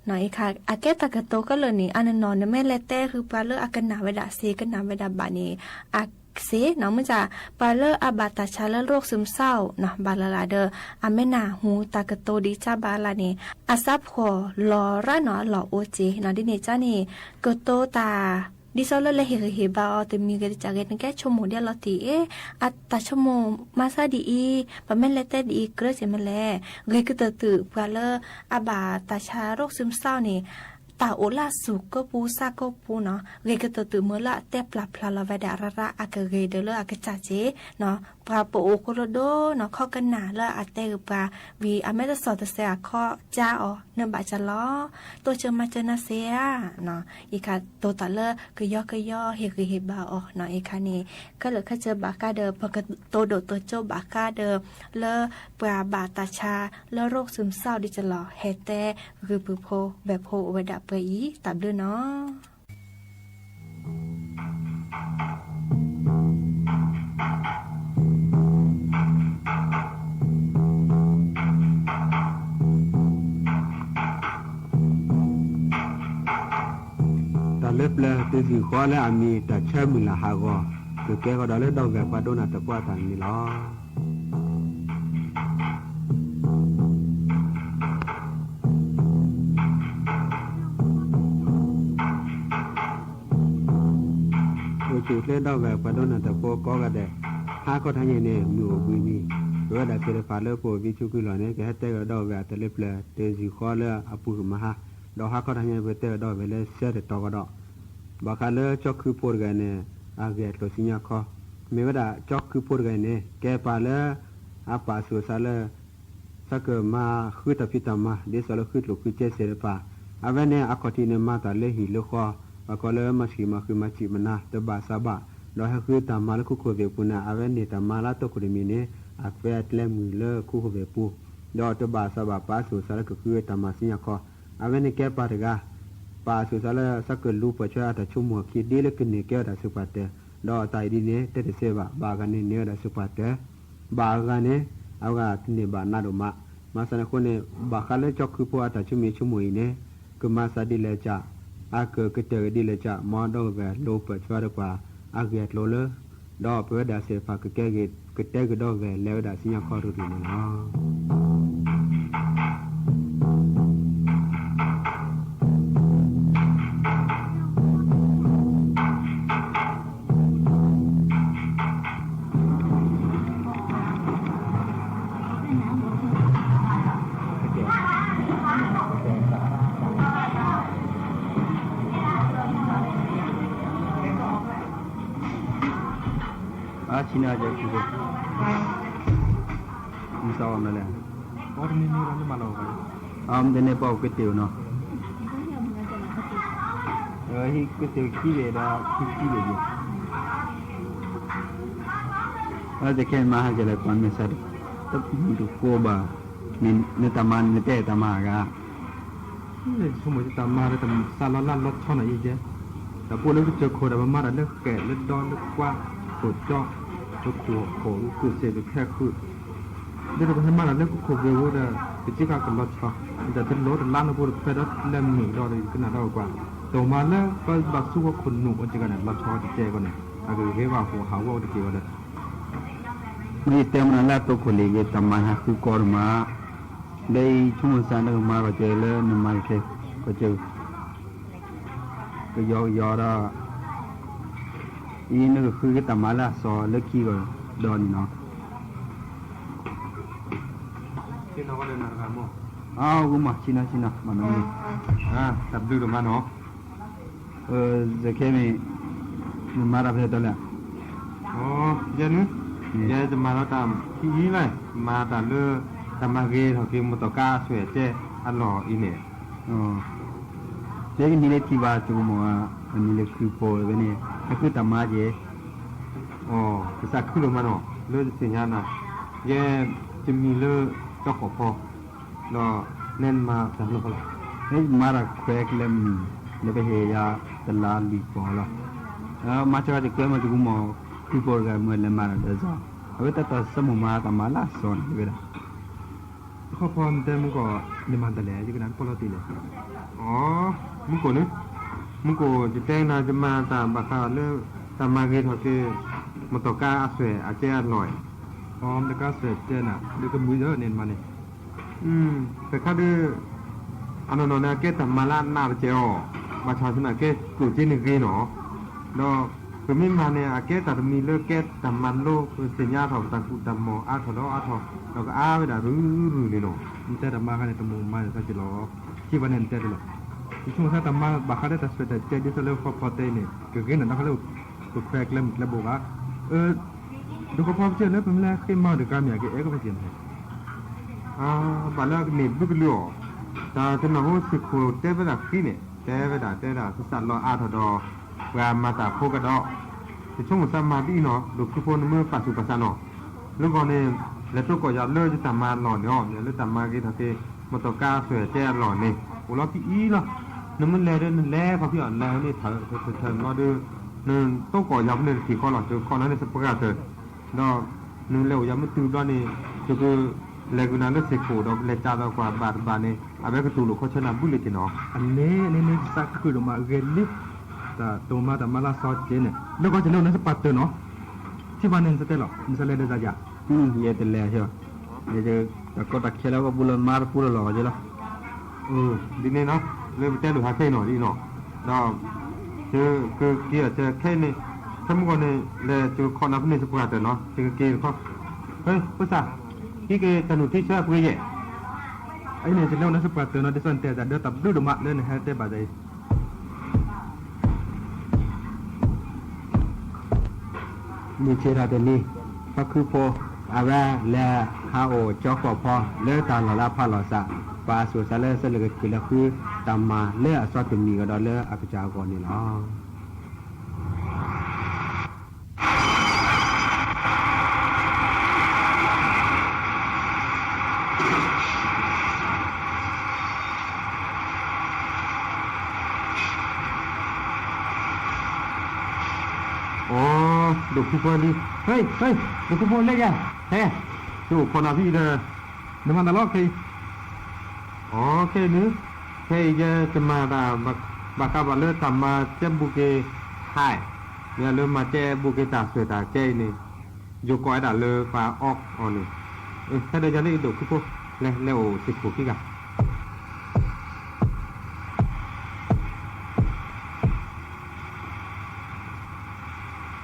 အံၤခါ အကဲတၢ်ကတိၤခဲလၢာ်န့ၣ် အနီၢ်နီၢ် နမ့ၢ်လဲၤတဲဃုာ်ပှၤလၢအကနၣ်ဝဲဒၣ်စ့ ကနၣ်ဝဲဒၣ်ဘၣ်န့ၣ် အစ့နီၤ. မ့ၢ်တၢ် ပှၤလၢအဘၣ်တၢ်ဆါလၢရိၣ်သူၣ်မုာ်သးအိၣ်နီၤ ဘၣ်လၢ်လၢ်ဒီး အမဲာ်နၢ်ဟူတၢ်ကတိၤဒ်အံၤဘၣ်လၢ်န့ၣ် အသးဖှီၣ်လီၤရၣ်နီၤ အလီၢ်အိၣ်စ့နီၤ. ဒ်န့ၣ်အံၤန့ၣ် ကတိၤတၢ် ဒ်သိးလၢလဲၤဟ့ၣ်ဂံၢ်ဟ့ၣ်ဘါအီၤတမံၤဂ့ၤတစဲးဂ့ၤ နကဲဆိကမိၣ်ဒ်အလီၤတံၢ်အ့ၣ် အတၢ်ဆိကမိၣ်မၤသးဒ်အံၤ ပမ့ၢ်လဲၤတဲဒ်အံၤကြၢးစ့မ့ၢ်လဲၣ်. ဂ့ၤကတၢၢ်တုၤပှၤလၢအဘၣ်တၢ်ဆါရိၣ်သူၣ်မုာ်သးအိၣ်န့ၣ် တၢ်အိၣ်လၢအသူၣ်ကိာ်ပူၤသးကိာ်ပူၤနီၤ ဂ့ၤကတၢၢ်တုၤမ့ၢ်လၢအတဲပျၢ်ဖျါလီၤဝဲဒၣ်ရၣ်ရၣ် အကဂ့ၤဒီးလၢအကစၢ်စ့နီၤ. ပှၤပအိၣ်ကိးလၢဒိနီၤ ခီကနၣ်လၢအတဲဂ့ၤပှၤ ဝံၤအမ့ၢ်တစီၣ်တဆဲးအခီၣ်ကၠါအီၤ နဘၣ်စၢ်လီၤ တိစၢၤမၤစၢၤနၤစ့ဧါ. အံၤခါတိၤတၢ်လၢကယီကယီ ဟ့ၣ်ဂံၢ်ဟ့ၣ်ဘါအီၤနီၤ. အံၤခါန့ၣ် ခဲလၢာ်ခဲဆ့ဘၣ်ဃးဒီး ပကတိၤဒိၣ်တိၤကၠိဘၣ်ဃးဒီးလၢပှၤဘၣ်တၢ်ဆါလၢရိၣ်သူၣ်မုာ်သးအိၣ်ဒ်အံၤလီၤ. ဟဲတဲဂုၢ်ပုၢ်ဖိဝဲၢ်ဖိအိၣ်ဝဲဒၣ်ပှဲၤအံၤ တၢ်ဘျုးနီၤ. တၢ်ဃီလၢအမံၤတၢ်ဆၢမုၢ်လၢ်ဟးဂီၤ ကကဲကဒီးလၢဒီပုၢ်ဝဲၢ်ပှၤဒိကနၣ်တၢ်ဖိအတၢ်န့ၣ်လီၤ. အိၣ်ဆူၣ်အိၣ်ချ့ဒီပုၢ်ဝဲၢ်ပှၤဒိကနၣ်တၢ်ဖိကိးဂၤဒဲး, ဟါခီတဟါညါန့ၣ် မုၢ်အိၣ်ဘှံးနံၤ, ပဝဲဒၣ်သ့ၣ်တဖၣ်လၢပအိၣ်ဘံဆိးကွံာ်လီၢ်န့ၣ် ကဟဲတဲကဒီးဒီပုၢ်ဝဲၢ်အတၢ်လၢပျၢၤ တၢ်စူၤဃီလၢအပူၤကမၤဟါ, ဒီးဟါခီတဟါညါန့ၣ် ပကတဲကဒီးဝဲလၢဆၢတတီၤကဒီး ဘၣ်ဃးလၢကၠီခုဖိတဂၤန့ၣ် အဂ့ၢ်အကျိၤဆူညါခီ, မ့ၢ်ဝဲဒၣ်ကၠီခုဖိတဂၤအံၤန့ၣ် ကဲပၢ်လၢ အပာ်ဆူၣ်အသးလၢ သးကမၤဃုတၢ်ဖံးတၢ်မၤ ဒ်သိးလၢဃုကျိၣ်ဃုစ့သ့ၣ်တဖၣ်, အဝဲန့ၣ်အခီၣ်ထံးန့ၣ် မၤတၢ်လၢဟံၣ်လၢဃီ, ဘၣ်ကီးလၢမၤဆှံမၤဃုာ်မၤစံးမၤနၤ တဘၣ်စၢ်ဘၣ်, ဒီးဟဲဃုတၢ်မၤလၢခိခိၣ်သ့ၣ်ပူၤန့ၣ် အဝဲန့ၢ်တၢ်မၤလၢတိခိၣ်တမံၤန့ၣ် အခွဲးအကျဲမုာ်လၢခိခိၣ်သ့ၣ်ပူၤ, ဒီးတဘၣ်စၢ်ဘၣ် ပာ်ဆူၣ်အသးလၢကဃုတၢ်မၤဆူညါခီ, အဝဲန့ၣ်ကဲပၢ်တဂၤ ပာ်ဆူၣ်အသးလၢသးကလူၤပိာ်ထွဲအတၢ်ဆိကမိၣ်အခံ ဒ်လၢကန့ၢ်ကဲဝဲဒၣ်စ့ၢ်ပှၤတၢၢ်, ဒီးတၢ်အံၤဒ်န့ၣ် တဲတသ့ဘၣ်, ဘၣ်အဂၤန့ၣ်န့ၢ်ဝဲဒၣ်စ့ၢ်ပှၤတၢၢ်, ဘၣ်အဂၤန့ၣ် အဝဲဂၤတန့ၢ်ဘၣ်နးဒိၣ်မး, မၤစၢၤန့ၣ်အဃိန့ၣ် ဘၣ်ဃးလၢကၠီခုဖိအတၢ်ဆိကမိၣ်ဆိကမိၣ်အံၤန့ၣ် ကမၤစၢၤဒ်လဲၣ်ကၢ်, အကကတၢၢ်က့ၤဒ်လဲၣ်ကၢ်, မ်ဒီပုၢ်ဝဲၢ်လိာ်ပိာ်ထွဲဒီးပှၤအဂ့ၢ်အကျိၤလၢ ဒီးပဝဲဒၣ်သ့ၣ်တဖၣ်ကကဲဂ့ၤ ကတဲကဒီးဝဲလဲၤဝဲဒၣ်ဆူညါခီတရူၢ်န့ၣ်လီၤ. အဆံနၤကဲ မစၢ်အီၤမနုၤလဲၣ်, အီၤတမံၤမံၤလီၤ မ့ၢ်မၤလီၤအီၤ, အမတန့ၢ်ပှၤကတ့ၢ်နီၤ, ဟံးကတ့ၢ်ခံဘ့ၣ်ဒီး ခံခံဘ့ၣ်ယဲၢ်, အတခဲမၤဟးကဲလဲၣ် ကွၢ်မဲာ်ဆါတ, တမုၢ်တကိးဘၣ်, နတၢ်မၤနတဲတၢ်မၤအဂၤ ဆိကမိၣ်တၢ်မၤဒီးတၢ်စးလီၤလၢလီၤဆီနီၤအံၤကဲ, တၢ်ပိာ်လၢကစၢၢ်ခိၣ်ဒီး ပမၤတၢ်လၢဃဲးလၢဒီလၢကွၢ် ခိၣ်ကၠီ, လၢခိၣ်အခိၣ် လၢခိၣ်စ့ၢ်ကီးခဲဃုာ်, ဒီးပဟဲမၤတၢ်လၢခိခိၣ်ဘ့ၣ်ဝဲဒီး ပစ့ၢ်ကီးကလီၤဆီ, တၢ်တလိတလါနီၢ်ဖိတခွဲဒီးလၢမုာ်ဒီး ကနၣ်ဒီးကွၢ်, တၢ်မၤလၢပဘၣ်ဆူဝဲခိၣ်နူာ်အိၣ်ကဲကန့ၣ် လီၤဆီတကဲကီးန့ၣ် အကဂ့ၤဘၣ်ဟိၣ်ဟးဝဲအိၣ်တက့ၢ်ဝဲဒီး မ့ၢ်ယတဲမနုၤလၢအတိခိၣ်လံၤဂ့ၤ တၢ်မၤဟးဃုကီးတမး, ဒီးအံၤဆိကမိၣ်သးနကမၤကီးကဲလၢနမၤကဲ, ကီးကဲ, ကယီကယီဒီး, အံၤနကဃုက့ၤတၢ်မၤလၢအစီၤလၢခံဂီၢ်ဒီးန့ၣ်နီၤ, အဂ့ၤမး ဆံနီၤဆံနီၤ, မၤနီၤ, တၢ်ဘျုးဒိၣ်မးနီၤ စခဲမ့ၢ် နမၤတၢ်ဖဲလဲၣ်, ယဲန့ၣ်, ယဲယမၤလီၤတၢ်ခံအံၤလၢ မၤတၢ်လၢ တၢ်မၤဂ့ၤထီၣ်က့ၤမီၢ်တီၢ်ကါအသွဲၣ်အကဲအလီၢ်အံၤန့ၣ်, ယဲကနံၤလၢထံၣ်ဘၣ်တမီၢ်, အနံၤလၢခုဖိဝဲန့ၣ် ဟဲဃုတၢ်မၤကဲ, ကစၢ်ခုလိာ်မးနီၤ လၢတသ့ၣ်ညါနၤ, ယဲတမံၤလၢ ကၠီကီၢ်ဖီ ဒီးနဲနမၤတၢ်လီၢ်ဖီလီၤ, မၤတၢ်ခွဲးကျဲမုၢ် လၢပဟ့ၣ်ယၤတလါလွံၢ်ပီၢ်လီၤ, မၤစၢၤတကျဲမးတကူမီၢ် ခုဖိတဂၤမ့ၢ်လဲၤမၤတၢ်ဒီးစီၤ, အဝဲတၢ်တၢ်စၢမိၢ်မၤတၢ်မၤလၢအစီၤန့ၣ်တဝဲဒၣ် တခီဖီနတဲမူကီၢ် နမၤတၢ်လဲၣ် ယကနၣ်တပီၢ်လီၤတံၢ်လဲၣ်, အ မူကီၢ်န့ၣ်, မူကီၢ်ယတဲနၤ ယမၤတၢ်ဘၣ်ဃးလၢ တၢ်မၤဂ့ၤထီၣ်က့ၤ မီၢ်တီၢ်ကါအသွဲၣ်အကဲအလီၢ်, မီၢ်တီၢ်ကါအသွဲၣ်ကဲနၤ လၢကမုာ်ဒီးန့ၣ်မးန့ၣ် ပခါဒုး အနီၢ်နီၢ်န့ၣ် အကဲတၢ်မၤလၢအနးတကဲအီၤ, ဘၣ်ဆၣ်သနာ်က့ကျိၣ်စ့န့ၣ်ဂ့ၤနီၤ, ဒီးပမ့ၢ်မၤန့ၣ် အကဲတၢ်တမံၤလၢကဲတၢ်မၤလိ ပသ့ၣ်ညါထီၣ်ပတၢ်ကူၣ်တၢ်မီၢ်အါထီၣ်ဒီးအါထီၣ်, ဒီးကအါဝဲဒၣ်ရုၢ်ရုၢ်န့ၣ်နီၤ, နတဲတၢ်မၤခါန့ၣ် တမူမၤန့ၣ်သးက့ၤလီၤ, ထံၣ်ဘၣ်န့ၣ်နတဲတလီၤ, ယဆိကမိၣ်သးတၢ်မၤဘၣ်ဃးဒီးတၢ်သွဲၣ်တၢ်ကဲဒ်သိးလၢဃီဖီတဲအံၤန့ၣ် ကဂ့ၤနၤနီၢ်ခီလၢ ပခွဲးကျဲမုၢ်ကျဲဘိဘၣ်, ဒ်ဃီဖီပကဲလၢပမ့ၢ်လၢဃ့မၤတဂၤမ့ၢ်အကဲအဲၣ်ကဖီက့ၤန့ၣ် ဘၣ်လၢအကန့ၢ်ဘျုးကလုာ်အီၤ, တၢ်တနီၤဟိဆံးခိၣ်တဲဝဲဒၣ်ဃံန့ၣ် တဲဝဲဒၣ်တဲဒၣ် ကစၢ်လီၤအါထီၣ်ဒီး ပှၤမၤတၢ်ဖိကဒီး, ယဆိကမိၣ်သးမၤဒ်အံၤနီၤ ဒိၣ်ခုဖိနမ့ၢ်ပာ်သူၣ်ပာ်သးနီၤ, လၢဂီၢ်န့ၣ် လဲၤတိကီၢ်ယၤလၢယတၢ်မၤလီၢ်န့ၣ်အီၤ မ့ၢ်လၢတၢ်မၤဂ့ၤထီၣ်က့ၤ မီၢ်တီၢ်ကါအသွဲၣ်အကဲအလီၢ်န့ၣ် အိၣ်လီၤခံအံၤလီၤ, နမ့ၢ်လဲၤဒီးနလဲၤခီဖံးအီၤ လဲၤန့ၢ်ထၢၣ်ထၢၣ်ထၢၣ်ထၢၣ်ဘျီဒီး နတိကီၢ်ယၤဖဲန့ၣ်တထံၣ်ဃီလီၤ တခီနီၤန့ၣ်သပှၢ်တၢၢ် ဒီး နလဲၤအိၣ်ယၤမ့ၢ်တုၤဘျီန့ၣ် ယကလဲၤကွံာ်နၤလၢသ့ၣ်ခိၣ်ဒီး ပလဲၤကးဒီးကွၢ်ဘၣ်တဘၣ်န့ၣ် အဝဲကတူၢ်လိာ်ခီဆၢနၤဘုလ့ၤက့ၤနီၤ. အန့ၣ်န့ၣ်န့ၣ် ယသးခုဒိၣ်မး ဂဲၤလံ. တၢ်တိၤမါတၢ်မါလၢအစီက့န့ၣ် လၢကီၢ်ကၠိန့ၣ် နစပာ်တၢၢ်နီၤ, ထံၣ်ဘၣ်န့ၣ် နစတဲလီၤ နစလဲၤဒီးစၢ်ယၤ, ယတလဲၤ, တၢ်ကီတၢ်ခဲလၢအဘၣ်ပူၤလၢမါတပူၤလီၤလီၤက့လီၤ. ဒ်န့ၣ်နီၤ, လၢပတဲလိာ်ဟးခဲအံၤနီၤဒ်နီၤ, ဒီး ယကက့ၤအီၤခဲအံၤန့ၣ်, ခဲမုၢ်ဂီၤန့ၣ် လဲၤကခီနၤဖဲန့ၣ် စပှၢ်တၢၢ်နီၤ, ယကက့ၤတခီ, ဖိသၣ်, ဟံးက့ၤတၢ်နုၢ်ထံဆၢအပှ့ၤယဲၢ်, အအံၤန့ၣ် ယလဲၤအိၣ်လၢစပှၢ်တၢၢ်နီၤ, ဒ်သိးနတဲတၢ်ဒီးတၢ်ဘျုးဒိၣ်မးလၢနဟဲတဲဘၣ်ယၤအံၤ မုၢ်ဆ့ၣ်ထီၣ်တနံၤ, ပှၤခုဖိ အဝဲလဲၤဟးအိၣ်ကၠီဃီၣ်ဖီ လၢတၢ်လီၢ်လၢအဖးလီၤစး, ပှၤအသူၣ်စးလၢ စဲးလၢကထုးလၢဃု တၢ်မၤလၢအစီတမံၤကဒီးလၢအကစၢ်အဂီၢ်န့ၣ်လီၤ. အိ, ဒိၣ်ခုဖိလံ, ဟဲ, ဒိၣ်ခုဖိလဲၤယၤ, ဟဲ, ယအိၣ်ခိးနၤဖဲအံၤဒီး, နမၤတၢ်လီၤခဲအံၤ, အိ, ခဲအံၤန့ၣ်, ခဲအံၤယကမၤတၢ်, ဘၣ်ဃးဘၣ်လၢတၢ်မၤကဲဘူးက့ၤ, ဟဲ, မ့ၢ်လၢမၤကဲဘူးက့ၤတၢ်စၢၢ်တၢ်ကဲအံၤန့ၣ်, ယကိးဝဲဒၣ်လၢပှၤအီၣ်အီၤန့ၣ်, ဟဲဒီးယၤလၢဒိၣ်ခုဖိ, လဲၤလဲၤအိၣ်စ့ၢ်ခိၣ်ခံဂၤ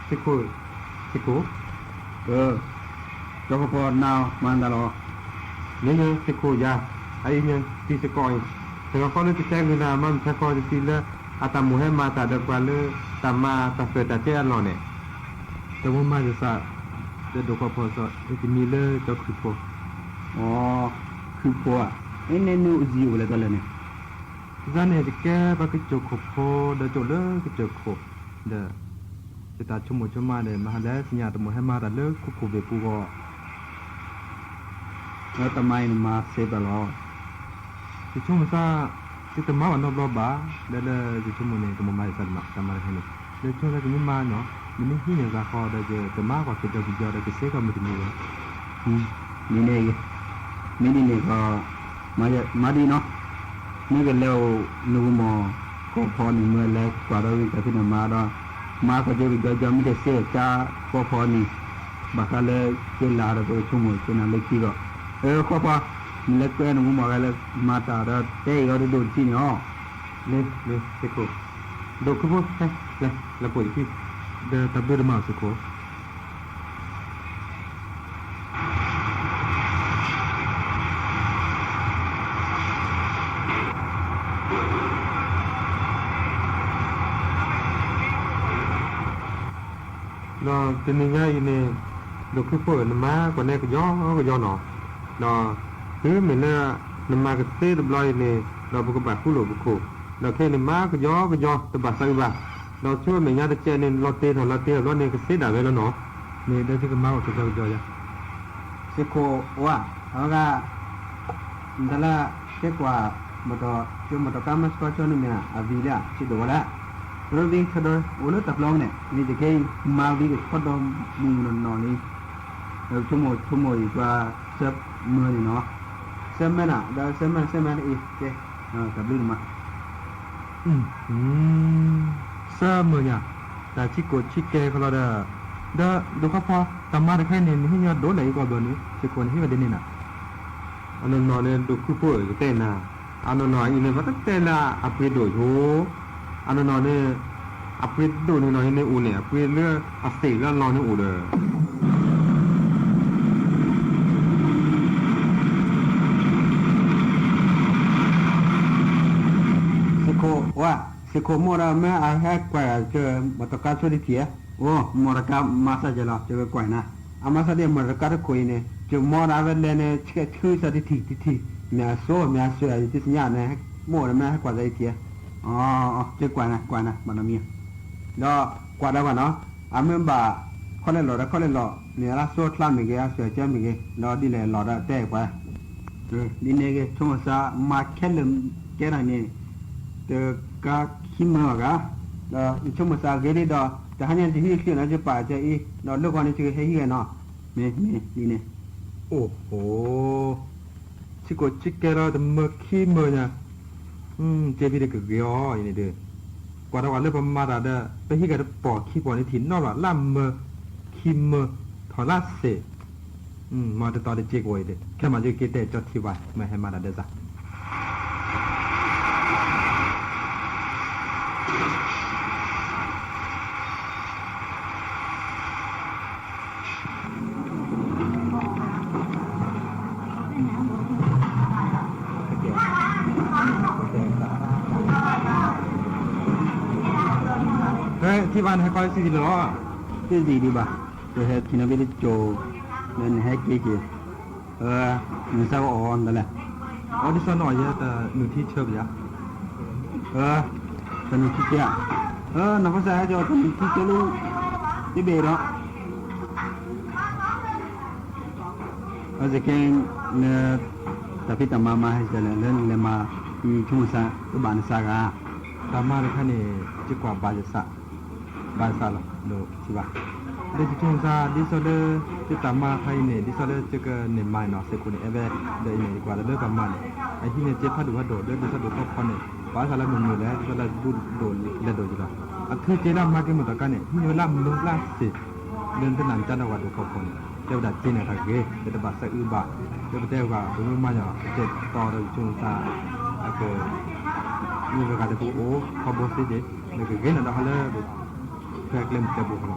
စ့ၢ်ခိၣ်, စ့ၢ်ခိၣ်, ကၠီဃီၣ်ဖီနၤမၤတၢ်လီၤ, မ့ၢ်စ့ၢ်ခိၣ်ယၤ, အအံၤန့ၣ် တံၤသကိးအံၤ, တဂၤဃီလၢတတဲဂ့ၤနၤ မ့ၢ်မ့ၢ်ထဲဃီတံၤလၢ အတၢ်မိၣ်ဟဲမၤတၢ်ဒီးပှၤလၢ တၢ်မၤတၢ်ပၢၢ်တၢ်ကဲအလီၢ်န့ၣ်, တၢ်မိၣ်မၤယသး, ဒီးဒိၣ်ဃီၣ်ဖီစီၤ တမံၤလၢကၠီခုၣ်ဖိ, အိ, ခုၣ်ဖိဧါ, အန့ၣ်နအိၣ်ယံၤအိၣ်လဲၣ်တၢ်လဲၣ်န့ၣ် ယၤန့ၣ် ယကဲပှၤကစၢၢ်ခိၣ်ဖိ ဒီးကၠိၣ်လၢကစၢၢ်ခိၣ်, ဒီး ယတၢ်ဆိကမိၣ်ဆိကမးဒီး မဟါလဲၣ်သ့ၣ်ညါတမိၣ်ဟဲမၤတၢ်လၢခိခိၣ်ဘ့ၣ်ပူၤဂီၢ်, လၢတၢ်မၤအံၤနမၤစ့ၢ်ပၢၢ်လီၤ, ယဆိကမိၣ်သး, ယတမၤဘၣ်နီတဘျီဘၣ်, ဒီးလၢယဆိကမိၣ်န့ၣ် တမိၣ်မၤယသးတမၤတၢ်မၤတခါန့ၣ်, လၢယဆိကမိၣ်သးယမ့ၢ်မၤနီၤ, နမ့ၢ်ဟံးန့ၢ်သးဃီဒီး ယတမၤကွၢ်က့ၤဒီးပယီၤဒီးကစ့ကီးမုၢ်တနံၤလီၤ. ဒ်န့ၣ်ဂ့ၤ, မ့ၢ်ဒ်န့ၣ်ဃီ, မၤဒ်အံၤနီၤ, မ့ၢ်ကလဲၤအိၣ်နဂီၢ်မီၢ်, ကီၢ်ဖီန့ၣ်မ့ၢ်လဲၤကွၢ်ဒီးဝံသးစူၤနမၤဒီး, မၤကီၢ်ကၠိကယီကယီ မ့ၢ်တစ့တကါကီၢ်ဖီန့ၣ်, ဘၣ်ဃးလၢက့လၤဒီးပကဆိကမိၣ်က့နၤလၢခံဂီၢ်, အၢ ကီၢ်ဖီ, နလဲၤကွဲနဂီၢ်မီၢ်ဂၤလၢမၤတၢ်ဒီးတဲအံၤအီၤဒိၣ်ဒိၣ်တထံၣ်န့ၣ်အီၤ, မ့ၢ်မ့ၢ်စ့ၢ်ခိၣ်, ဒိၣ်ခုဖိ, ဟဲ, လဲၤပိာ်ယခံ, ဒီးတၢ်ဘျုးဒိၣ်မးစ့ၢ်ခိၣ် ဒီးတနံၤညါအံၤန့ၣ်, ဒိၣ်ခုဖိဧၢ နမၤကွၢ်နဲကယီကယီနီၤ, ဒီးတုၤမ့ၢ်လၢ နမၤကသ့တဘျီအံၤန့ၣ်, ဒီးပကဘၣ်ဃူလိာ်ပခိၣ်, ဒီးခဲအံၤန့ၣ်မၤကယီကယီတဘၣ်သးအုးဘၣ်, ဒီးဆိမဲာ်ညါတစဲးန့ၣ် လီၤတ့ၢ်ထီၣ်လီၤတ့ၢ်ထီၣ်ဘျီန့ၣ် ကသ့ဒၣ်ဝဲလီၤနီၤ, မ့ၢ်ဒီးသုကမၤကွၢ်ကယီကယီယၤ စ့ၢ်ခိၣ်ဝါ, အဝဲဂၤ, နတၢ်လၢ, ကဲကွၢ်, ကၠိမီၢ်တီၢ်ကါမၤစကီဆိန့ၣ်မ့ၢ်ဧါ, အဝံၤလၢ, စ့ဒိၣ်ဝဲလၢ, ရ့ဝံၤဆၢဒီး အိၣ်လၢတၢ်ပျီန့ၣ် မ့ၢ်တကဲအံၤ မၤဝံၤကဆီဒီးမုၢ်နီၢ်နီၢ်လံ, ဆိကမိၣ်ဆိကမိၣ်အံၤပှၤ, ဆၢမၢန့ၣ်နီၤ, ဆၢမၢနၤ ဒီးဆၢမၢ ဆၢမၢတအံၤ, ကဲ, တၢ်ဘျုးဒိၣ်မး ဆၢမၢယၤ, တၢ်ဆံးကိာ်ဆံးကဲခီလီၤဒီး, ဒီးဒိၣ်ဃီဖီ, တၢ်မၤတခါအံၤန့ၣ် နဟံးညီဒိၣ်လဲၣ်အံၤကီၢ်ဘျီန့ၣ် စ့ၢ်ခိၣ်နဟံးဝဲဒ်န့ၣ်နၤ, အနီၢ်နီၢ်န့ၣ် ဒိၣ်ခုဖိဧၢ ယတဲနၤ, အနီၢ်နီၢ်အံၤန့ၣ် ပတတဲလၢအပှ့ၤဒိၣ်ဆိ, အနီၢ်နီၢ်န့ၣ်, အပှ့ၤဒိၣ်န့ၣ်နီၢ်အံၤန့ၣ်အိၣ်န့ၣ် အပှ့ၤလၢအသ့ၣ်လၢအလီၢ်န့ၣ်အိၣ်ဒီး စ့ၢ်ခိၣ်ဝါ, စ့ၢ်ခိၣ်မီၢ်ဒီးမ့ၢ်အဟဲကွၢ်ကၠိမီၢ်တီၢ်ကါဆိတထံၣ်ဧါ, အိၣ် မီၢ်တီၢ်ကါမၤစၢ်ကဲလီၤ ကကွၢ်နၤ, အမၤစၢ်ဒ်မီၢ်တီၢ်ကါတခိၣ်အံၤန့ၣ် ကၠိမီၢ်ဒီးဝဲလဲၤန့ၣ် ဆဲးဆူစၢ်တထံၣ်တထံၣ်, မ့ၢ်အစိမ့ၢ်အစၢၤအံၤ တသ့ၣ်ညါန့ၣ်, မီၢ်ဒီးမ့ၢ်ဟဲကွၢ်စၢ်အံၤထံၣ်ဧါ, အိၣ် ကကွၢ်နၤ ကွၢ်နၤ ဘၣ်နီတမံၤ ဒီးကွၢ်ဒီးကွၢ်နီၤ, အမ့ၢ်ဘၣ်ခီလဲၣ်လီၤဒီးခီလဲၣ်လီၤ, မ့ၢ်အလၢစိချါမ့ၢ်ဂ့ၤ အစၢၤကဲမ့ၢ်ဂ့ၤ, ဒီးဒ်လဲၣ်လီၤဒီးတဲကွၢ်, ဒ်န့ၣ်ဂ့ၤ ဆိကမိၣ်သးမၤခဲလၢာ်ကဲထီၣ်န့ၣ်, တကါခံမၢဘၣ်ဂၤ, ဒီးယဆိကမိၣ်သးဂ့ၤဒ်ဒီး တဟါညါယဟံးချံနီၤ ယပာ်စၢၤအံၤ ဒီးလၢဂီၤန့ၣ်ယကဟဲဟံးဂ့ၤနီၤ, မ့ၢ်မ့ၢ်ဒ်န့ၣ်, အိၣ်ဟိ ဆံးကိာ်ဆံးကဲလီၤတမၢခံမၢညါ, ကဲဖံးဒီးကဂ့ၤအီၤအံၤန့ၣ်ဒီး, ကွၢ်ထီၣ်ကွၢ်လၢပမၤတၢ်ဒီး ပဟံးကဒီးတပီၢ်ခံပီၢ်န့ၣ် ထံၣ်နီၣ်ထီၣ်လၢအမၢ ခံမၢ ထီၣ်လၢစ့ၢ်, မ်တတီၤတက့ၢ်ကဝီၤအံၤဒီး ခဲမၤက့ၤက့ၤတဲာ်ကၠီထံဝါ မ့ၢ်ဟဲမၤတၢ်ဒဲးစး ထံၣ်ဘၣ်န့ၣ် ဟဲခီလၢစံၣ်ဒံးလီၤ, စံၣ်ဒံးဒံးဘၣ်, ပဟဲထံၣ်နီၣ်ဘ့ၣ်တကၠိၤ, လၢနဟဲက့ၤက့ၤ, နစးကအိၣ်အီၤဒ်လဲၣ်, အိၣ်ဒ်သိးနအီၣ်ယဲတနုာ်ထံဆၢပယါ, တနုာ်ထံဆၢ, နီၢ်ကစၢ်ဟဲက့ၤတနုာ်ထံဆၢလၢ တဘ့ၣ်ဒီး အစကဲ လၢ တၢ်ဖံးတၢ်မၤမၤဟဲစၢၤလဲၣ် လၢနလဲၤမၤ ယဆိကမိၣ်စး ကဘၣ်နစးဂၤ, တၢ်မၤတခါန့ၣ် ယကွၢ်ဘၣ်ယသး, ဘၣ်ယသးလီၤ ဒိၣ်ထံဘၣ်, လၢယဆိကမိၣ်စး ဒ်သိးလၢ ယတၢ်မၤခါအံၤန့ၣ် ဒ်သိးလၢယကန့ၢ်မၤနီၤစ့ၢ်ကီးန့ၣ် အဝဲ ဒီးအံၤန့ၣ် ယကွၢ်လၢလၢပှၤမၤန့ၣ် အဟံးန့ၢ်စ့ဖးဒိၣ်ဖးဒိၣ် လၢဒ်သိးဒိၣ်ဖီဖီန့ၣ် ဘၣ်ဆၣ်လၢမုာ်မုာ်လဲၣ် ဒ်သိးလၢဘူၣ်ဒိၣ်လဲၢ်ဒိၣ်ယံၤလီၤ, အထူစ့လၢအမၤက့ၤမုၢ်တကါန့ၣ် ဟံးန့ၢ်ဝဲလၢအမုာ်လၢအစ့ၢ် လၢနတနၢ်မတၤဒီးဝဲဒိၣ်ဖီဖီန့ၣ် တဲဝဲဒၣ်စ့န့ၣ်တၢ်ဂ့ၤ လၢတဘၣ်သးအုးဘၣ်, လၢပတဲဝဲပမ့ၢ်မၤညီၤ ပတဲတီဒီးယဆိကမိၣ်သး အက မ့ၢ်ဝဲဂၤတပူၤအိၣ်ထီဘိသ့က့ၤ နကဂ့ၤနၤဒီးဟီလၢ ဖဲကျဲမုၢ်ကျဲဘိလီ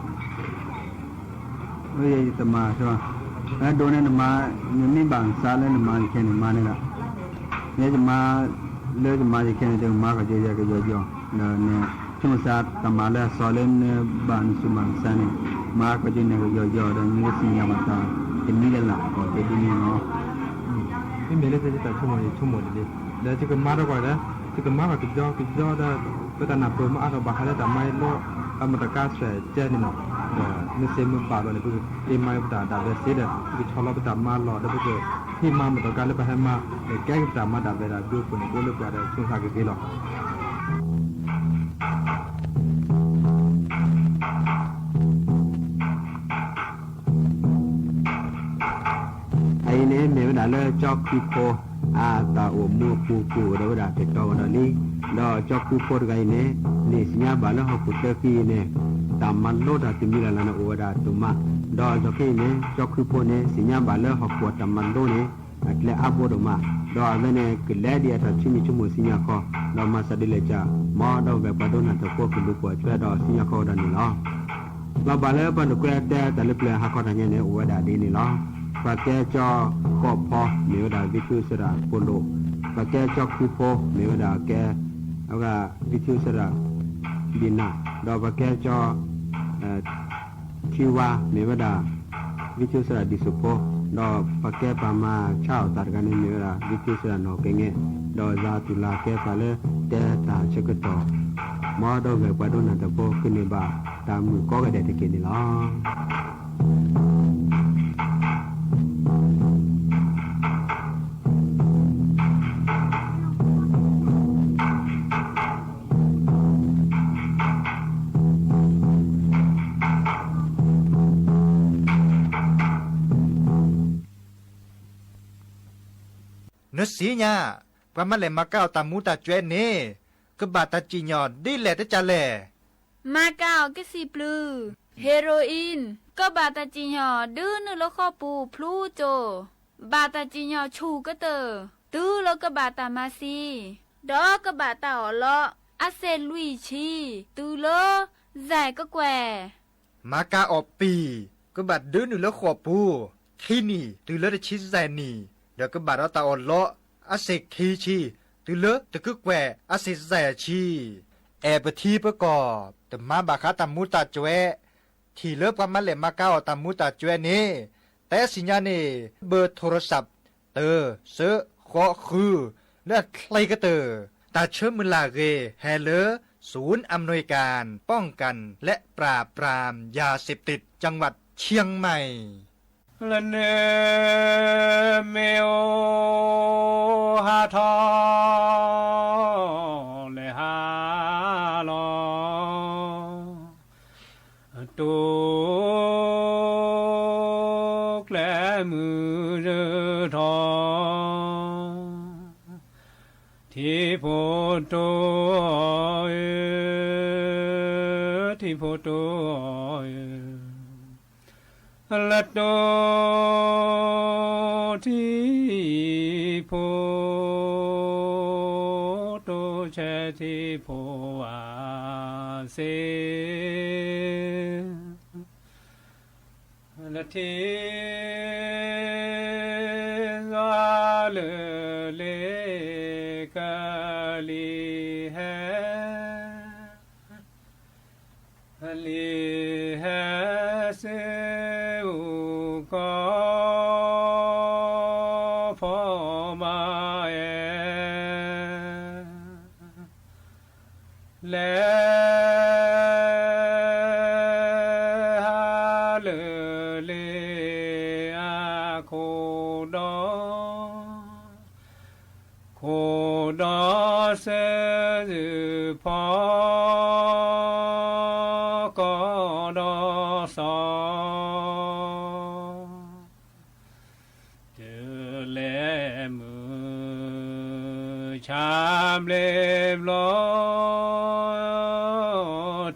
ၤ, ယတမၤ အဒိန့ၣ်နမၤ နမ့ၢ်ဘၣ်နစးလၢနမၤယခဲန့ၣ်မၤန့ၣ်လီၤ, ယဲယမၤ လၢယမၤယခဲန့ၣ် တမၤကီၢ်ကၠိယကယီၤယီၤ, ဒီးနဆိကမိၣ်စးတၢ်မၤလၢအစီၤလၢနဘၣ်နစူၢ်မၤကစၢ်န့ၣ် မၤကီၢ်ကၠိန့ၣ်ကယီၤယီၤဒီး နကစံၣ်ညီၣ်ဘၣ်တၢ်တမံၤလၢ်လၢ်အီၤကဲဒ်န့ၣ်လီၤ. မ့မ့ၢ်လၢယတၢ်ဆိကမိၣ်န့ၣ် ယဆိကမိၣ်ဒ်န့ၣ် ဒီးယကမၤဒီးကွၢ်ဒီး ယကမၤကွၢ်ကယီကယီဒီး ပတၢ်နၢ်ပၢၢ်မ့ၢ်အါထီၣ်ဘၣ်ဃးလၢတၢ်မၤအံၤလီၤ အမုၢ်တကါစဲးကဲန့ၣ်လီၤ, ဒီးမ့ၢ်စ့မ့ၢ်ဘၣ်ဘျီန့ၣ် ပကဟ့ၣ်မၤပတၢ်ဒၣ်ဝဲစ့ဒီး ပကဆီၣ်လီၤပတၢ်မၤလီၢ် ဒီးပကဟ့ၣ်မၤမုၢ်တကါလၢပဟဲမၤ ကဲက့ၤပတၢ်မၤဒၣ်ဝဲဒၣ်ဒိအဃိန့ၣ် ကအိၣ်လၢပှၤဒီးဆိကမိၣ်သးကဂ့ၤလီၤ. အအံၤန့ၣ်မ့ၢ်ဝဲဒၣ်လၢကၠီခွံဖိ အတၢ်အိၣ်မူအပူၤ ကအိၣ်ဒီးဝဲဒၣ်တတီၤကဒီးလံ, ဒီးကၠီခွံဖိတဂၤအံၤန့ၣ် န့ၢ်သ့ၣ်ညါဘၣ်လၢဟီၣ်ခိၣ်သၢဃံအံၤန့ၣ် တၢ်မၤလိတၢ်တမံၤလၢ်လၢ်န့ၣ်အိၣ်ဝဲဒၣ်ဒိၣ်မး, ဒီးအလီၢ်ခံအံၤန့ၣ် ကၠီခွံဖိန့ၣ် သ့ၣ်ညါဘၣ်လၢဟီၣ်ခိၣ်အတၢ်မၤလိန့ၣ် အကျဲအါဘိဒိၣ်မး, ဒီးအဝဲန့ၣ်ကလဲၤဒ်အတၢ်ဆိမိၣ်ဆိကမိၣ်စံၣ်ညီၣ်ဃီ, ဒီးမၤစၢ်ဒ်လဲၣ်ကၢ် မ်ဒီပုၢ်ဝဲၢ်ပှၤဒိကနၣ်တၢ်ဖိကလူၤပိာ်ထွဲဒီးစံၣ်ညီၣ်ဃီဝဲဒၣ်န့ၣ်လီၤ. လီၤဘၣ်လၢပှၤဒိးကွဲတဲတၢ်လၢပျၢၤဟးခီတၢ်ညါန့ၣ် အိၣ်ဝဲဒၣ်ဒ်န့ၣ်လီၤ. ပှၤကဲကၠီကီၢ်ဖီမ့ၢ်ဝဲဒၣ် ဝံထူစရၣ်ဖိလိာ်, ပှၤကဲကၠီခွံဖိမ့ၢ်ဝဲဒၣ်ကဲ အဝဲဒၣ် ဝံထူစရၣ် ဒံၣ်နၢ်, ဒီးပှၤကဲကၠီ ထံဝါမ့ၢ်ဝဲဒၣ် ဝံထူစရၣ်ဒံၣ်စိၣ်ဖိ, ဒီးပှၤကဲပှၤမၤဆါအီၣ်တၢ်တဂၤန့ၣ်မ့ၢ်ဝဲဒၣ် ဝံထူစရၣ်နီၢ်ကဲငဲ, ဒီးယၤတူၢ်လၢ်ကဲပှၤလၢတဲတၢ်ဆၢကတီၢ်, မ်ဒီပုၢ်ဝဲၢ်ပှၤဒိကနၣ်တၢ်ဖိကန့ၢ်ဘၣ်တၢ်မုာ်ကိးဂၤဒဲးတက့ၢ်န့ၣ်လီၤ. နသ့ၣ်ညါ ပှၤမၤလဲၢ်မၤကၤအီၣ်တၢ်မူၤတၢ်ကွဲးန့ၣ် ကဘၣ်တၢ်စံၣ်ညီၣ်ဒ်လဲၣ်တကးလဲၣ်. မၤကၤအီၣ်ကစံာ်ပျုၢ် heroin ကဘၣ်တၢ်စံၣ်ညီၣ်ဒုးနုာ်လၢဃီပူၤဖျူကၠိ, ဘၣ်တၢ်စံၣ်ညီၣ်ဆူၣ်ကတၢၢ် တုၤလၢကဘၣ်တၢ်မၤသံ, ဒီးကဘၣ်တၢ်အီၣ်လီး အစ့ၢ်လွံၢ်ဆံ တုၤလၢ စဲးကကွဲၢ် မၤကၤအီၣ်ပံာ် ကဘၣ်ဒုးနုာ်လၢဃီပူၤ ခံနံၣ်တုၤလၢတဆံစဲးနံၣ်, ဒီးကဘၣ်ဒီးတၢ်အီၣ်လီးအစ့ၢ်ခံဆံ တုၤလၢတကကွဲၢ်အစ့ၢ်စဲးဆံ. အဲၣ်ပထံပကီၢ် တမၤဘၣ်ဃးတၢ်မူၤတၢ်ကွဲး, ထံၣ်လၢပှၤမၤလဲၢ်မၤကၤအီၣ်တၢ်မူၤတၢ်ကွဲးန့ၣ် တဲသ့ၣ်ညါန့ၣ် ဘၢၣ်ထိရစး တၢ စၢ ဃိး ဃု လၢအချ့ကတၢၢ် တၢ်ဆၢမုၢ်လၢ်ဂ့ၤ ဟဲလၢ ศูนย์อำนวยการป้องกันและปราบปรามยาเสพติดจังหวัดเชียงใหม่ လၢန့ၣ် မ့ၢ်အိၣ်ဟးထီၣ် လဲၤဟးလီၤ တိကျဲမုၢ်ထီၣ် ထံဖိတိၣ်ဧၢ လၢတိၢ်ထံဖိ တိၢ်ဆဲးထံဖိအစ့ လၢထံစွါလၢလ့ကလံၤဟဲ လံၤဟဲစ့အူကီၢ် ဖီမါအဲၣ် လဲၤဟးလၢလ့အခိၣ်ဒီး ခိၣ်ဒီးစၢၤယုၢ်ဖီ ကီၢ်ဒီးစီၤ တုၤလဲၤမုၢ်ဆါဘျ့ဘျီတုၤ ဘျီ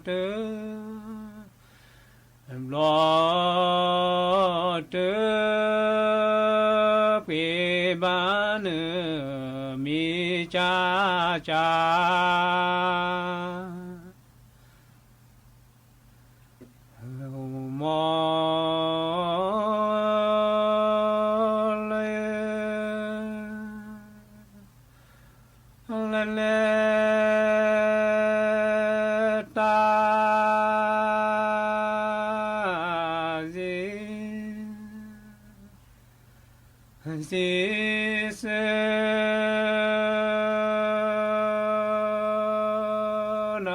တုၤ ပှ့ၤဘၣ်နုာ်မံၤကၢ်ကၢ် မီၤလၢ လၢလဲၤတၢ်စ့ စံးဆၢနၤ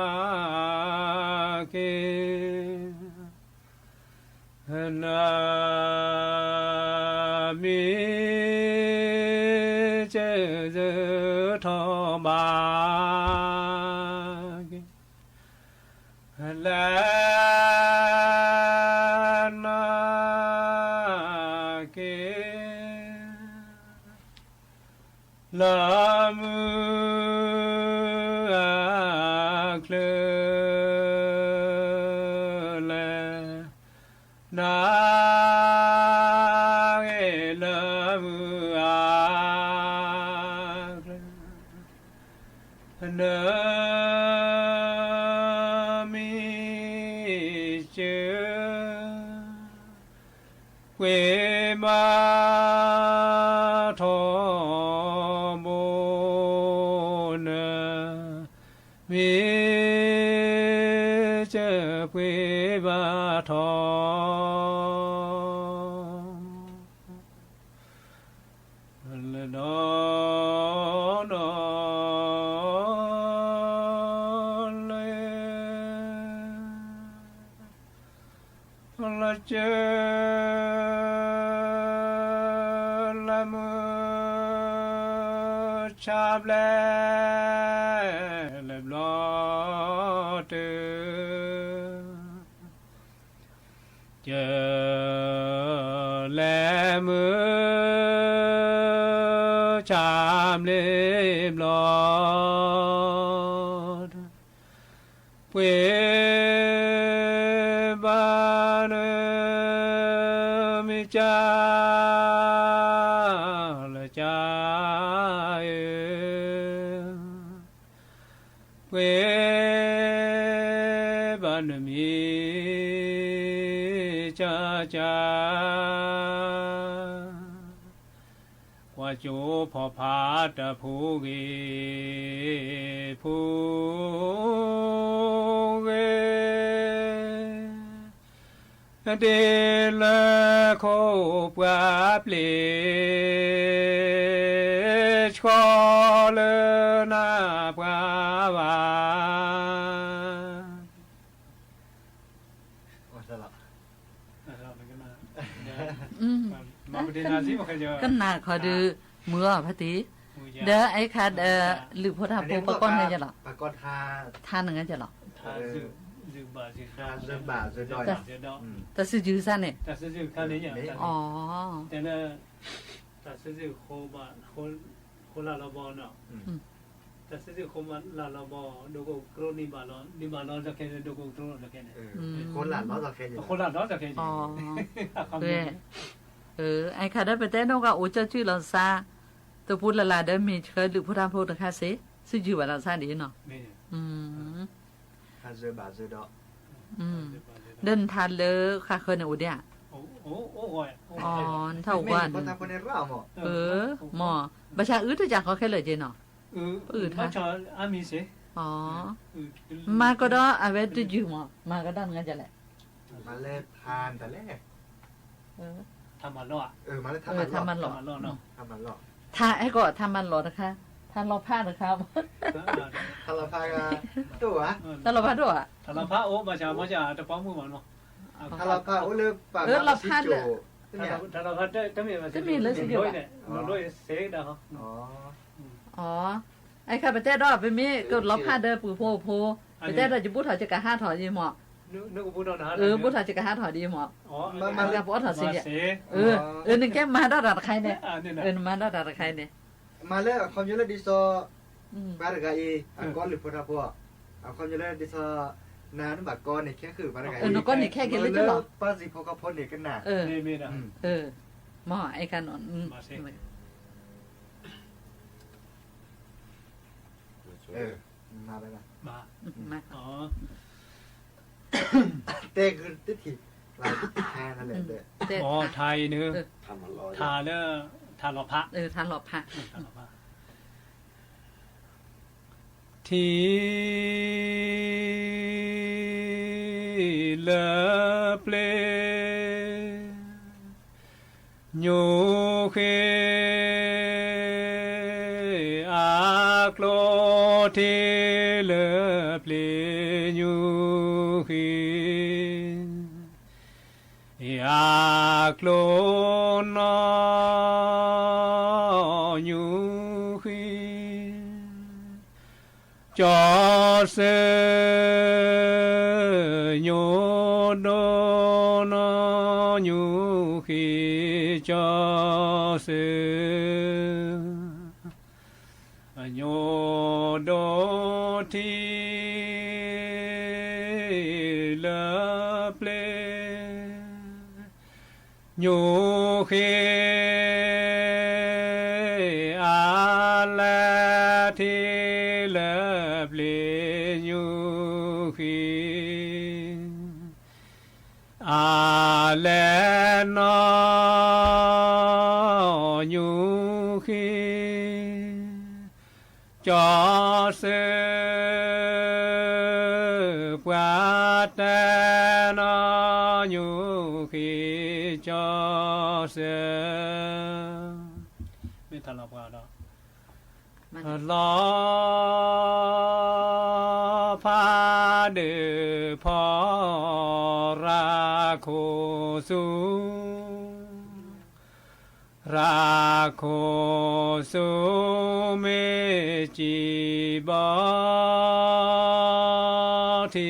က့ၤ နမံၤစၢၤယၢၤထီၣ်ဘၣ် က့ၤ လၢနက့ၤ လၢမုၢ်အချၢ လဲၤ နၤဂ့ၤလၢမုၢ်အချၢ နမံၤစၢၤ ပှ့ၤဘၣ်ထီဘိ နမံၤစၢၤ ပှ့ၤဘၣ်ထီ လၢဒီး လၢ လၢကၢ လၢမုၢ်ဆါဘျ့ လၢဘျီတုၤ ကၢ လဲၤမုၢ်ဆါဘျ့ဘျီ ပှ့ၤဘၣ်နမံၤကၢ် လၢကၢ်အၢ ပှ့ၤဘၣ်နမံၤ ကၢ်ကၢ် ကွၢ်ကၠိဖီဖးတၢ်ဖိဂ့ၤ ဖိဂ့ၤ ဒ်လၢခိၣ်ပှၢ်ပျ့ၤ ဆှီလၢနၢ်ပှၤဘၣ် ကနၣ်ခီဒုး မုာ်အီၤဖါတံၢ်, ဒီးအံၤခါဒီး လုၢ်ဖိထါဖိပှၤကိးနဂၤယဲလီၤ, ထါနဂၤယဲလီၤ, တၢ်စုယုၢ်စၢ်န့ၣ်, အီၤ တၢ်စုယုၢ်ဃိဘၣ်, ဃိလၢလီၤဘီနီၤ, တၢ်စံးစ့ၢ်ကီးလၢ်လီၤဘီ ဒိကအိၣ်ကတြိနံၣ်ဘၣ်လီၤ နံၣ်ဘၣ်လီၤ လီၤခဲန့ၣ် ဒိကအိၣ်ကတြိလီၤ လီၤခဲန့ၣ် အဃိလၢ်လီၤ လီၤခဲန့ၣ် အဃိလၢ်လီၤ လီၤခဲန့ၣ် အခဲဒီးပတဲဒိၣ်ကအိၣ်ကၠီၣ်ကၠံၣ်လီၤသး တပူၤလၢ်လၢ်ဒီးမ့ၢ်ဆှၢဒုးဖိထါဖိတခါစ့ၢ် စုယုာ်ဘၣ်လီၤသးဒ်နီၤ ဒီးနထါလၢဃၣ်ဃၢၤန့ၣ်အိၣ်ဒံးဧါ နထါအိၣ်ကွၢ် မ့ၢ် ဘၣ်ဆၣ်အုတကးဃီခဲလၢာ်က့နီၤ ပအုၣ်ထါ မၤကဒီးအဝဲတယုၢ်မး မၤကဒီးနဂၤလဲၣ် ထါမၤလီၢ် ထါအဲကီးထါမၤလီၢ်တခါ ထါလီၤဖးတခါ ထါလီၤဖးဒိၣ်ဧါ ထါလီၤဖးအိၣ်ဘၣ်ဆၣ်မ့ၢ်တပှၢ်မုၢ်ဘၣ်နီၤ ထါလီၤဖးအိၣ်လၢပှၤလီၤဖးလၢ တမ့ၢ်လၢစံကၠိၣ် အ အခါပတဲဒီး ပမ့ၢ်ကလီၤဖးဒီးပုၢ်ဖိဖိ ပတဲဒီးယဘူၣ်ထီၣ်ယကဟးထီၣ်ဒ်မး ဘူၣ်ထီၣ်ယကဟးထီၣ်ဒ်မး ပအီၣ်ထီၣ်စ့ၢ်ကီး နကဲမၤဒီးတၢ်တခါအံၤန့ၣ် နမၤဒီးတၢ်တခါအံၤန့ၣ် မၤလၢအခီပညီလၢဒ်သိး ပှၤတဂၤအံၤ အကီလုၢ်ဖိထါဖိ အခီပညီလၢဒ်သိး နၤနဘၣ်ကီန့ၣ်ခဲဃုာ်ပှၤတဂၤအံၤ နကီန့ၣ်ခဲက့ၤလၢကလီၤ ပှၤစံးဖိဃီဖိန့ၣ်ကနၣ် မ့ၢ် အခါနီၤ မၤ တဲဂုာ်တထံၣ် လၢတခါနလဲၣ် ထါအံၤန့ၣ် ထါလၢ ထါလီၤဖး ထါလီၤဖး ထံလၢပျ့ၤ ညိၣ်ဃ့ အကျိၤထံလၢပျ့ၤညိၣ်ဃ့ အကျိၤနီၢ်ညိၣ်ဃ့ ကၠီၤစၢၤ ညိၣ်ဒိၣ်နီၢ်ညိၣ်ဃ့ ကၠီၤစၢၤ ညိၣ်ဒိၣ်ထံလၢပျ့ၤ ညိၣ်ဃ့ အလဲၤထံလၢပျ့ၤညိၣ်ဃ့ အလဲၤနီၢ်ညိၣ်ဃ့ ကၠီၤစၢၤ ပှၤတဲနီၢ်ညိၣ်ဃ့ ကၠီၤစၢၤ မ့ၢ်တၢ်လီၤပှၤဒီး လီၤဖးဒုးဖီ ရၤခိၣ်စူၤ ရၤခိၣ်စူၤ မ့ၢ်စံးဘီ ထံ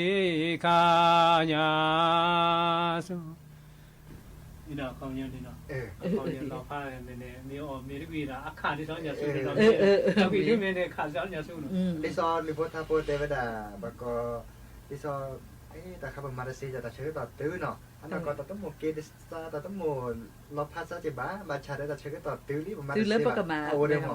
ခါညါစူၤ လီၤဖးန့ၣ် မ့ၢ်အီၣ်မ့ၢ်တကွံာ်ဒီး အခးဒ်သိးညါစူၤန့ၣ်ဒီး အခးဒ်မ့ၢ်န့ၣ် အခးဒ်သိးညါစူၤန့ၣ် ဒ်သိးလုၢ်ဖိထါဖိတဲဝဲဒၣ် ဘၣ်ကီ ဒ်သိး တၢ်ခါပမၤတသ့ဒီး တၢ်ဆၢကတီၢ်တုၤနီၤ အနီၢ်ကီၢ်တၢ်တမိၣ်က့ၤတစး တၢ်တမိၣ်လီၤဖးစးက့ၤဘၣ် ဘၣ်ဆၣ်ဒီးတၢ်ဆၢကတီၢ်တုၤလံ ပမၤတသ့ဘၣ် အအိၣ်ဒၣ်မး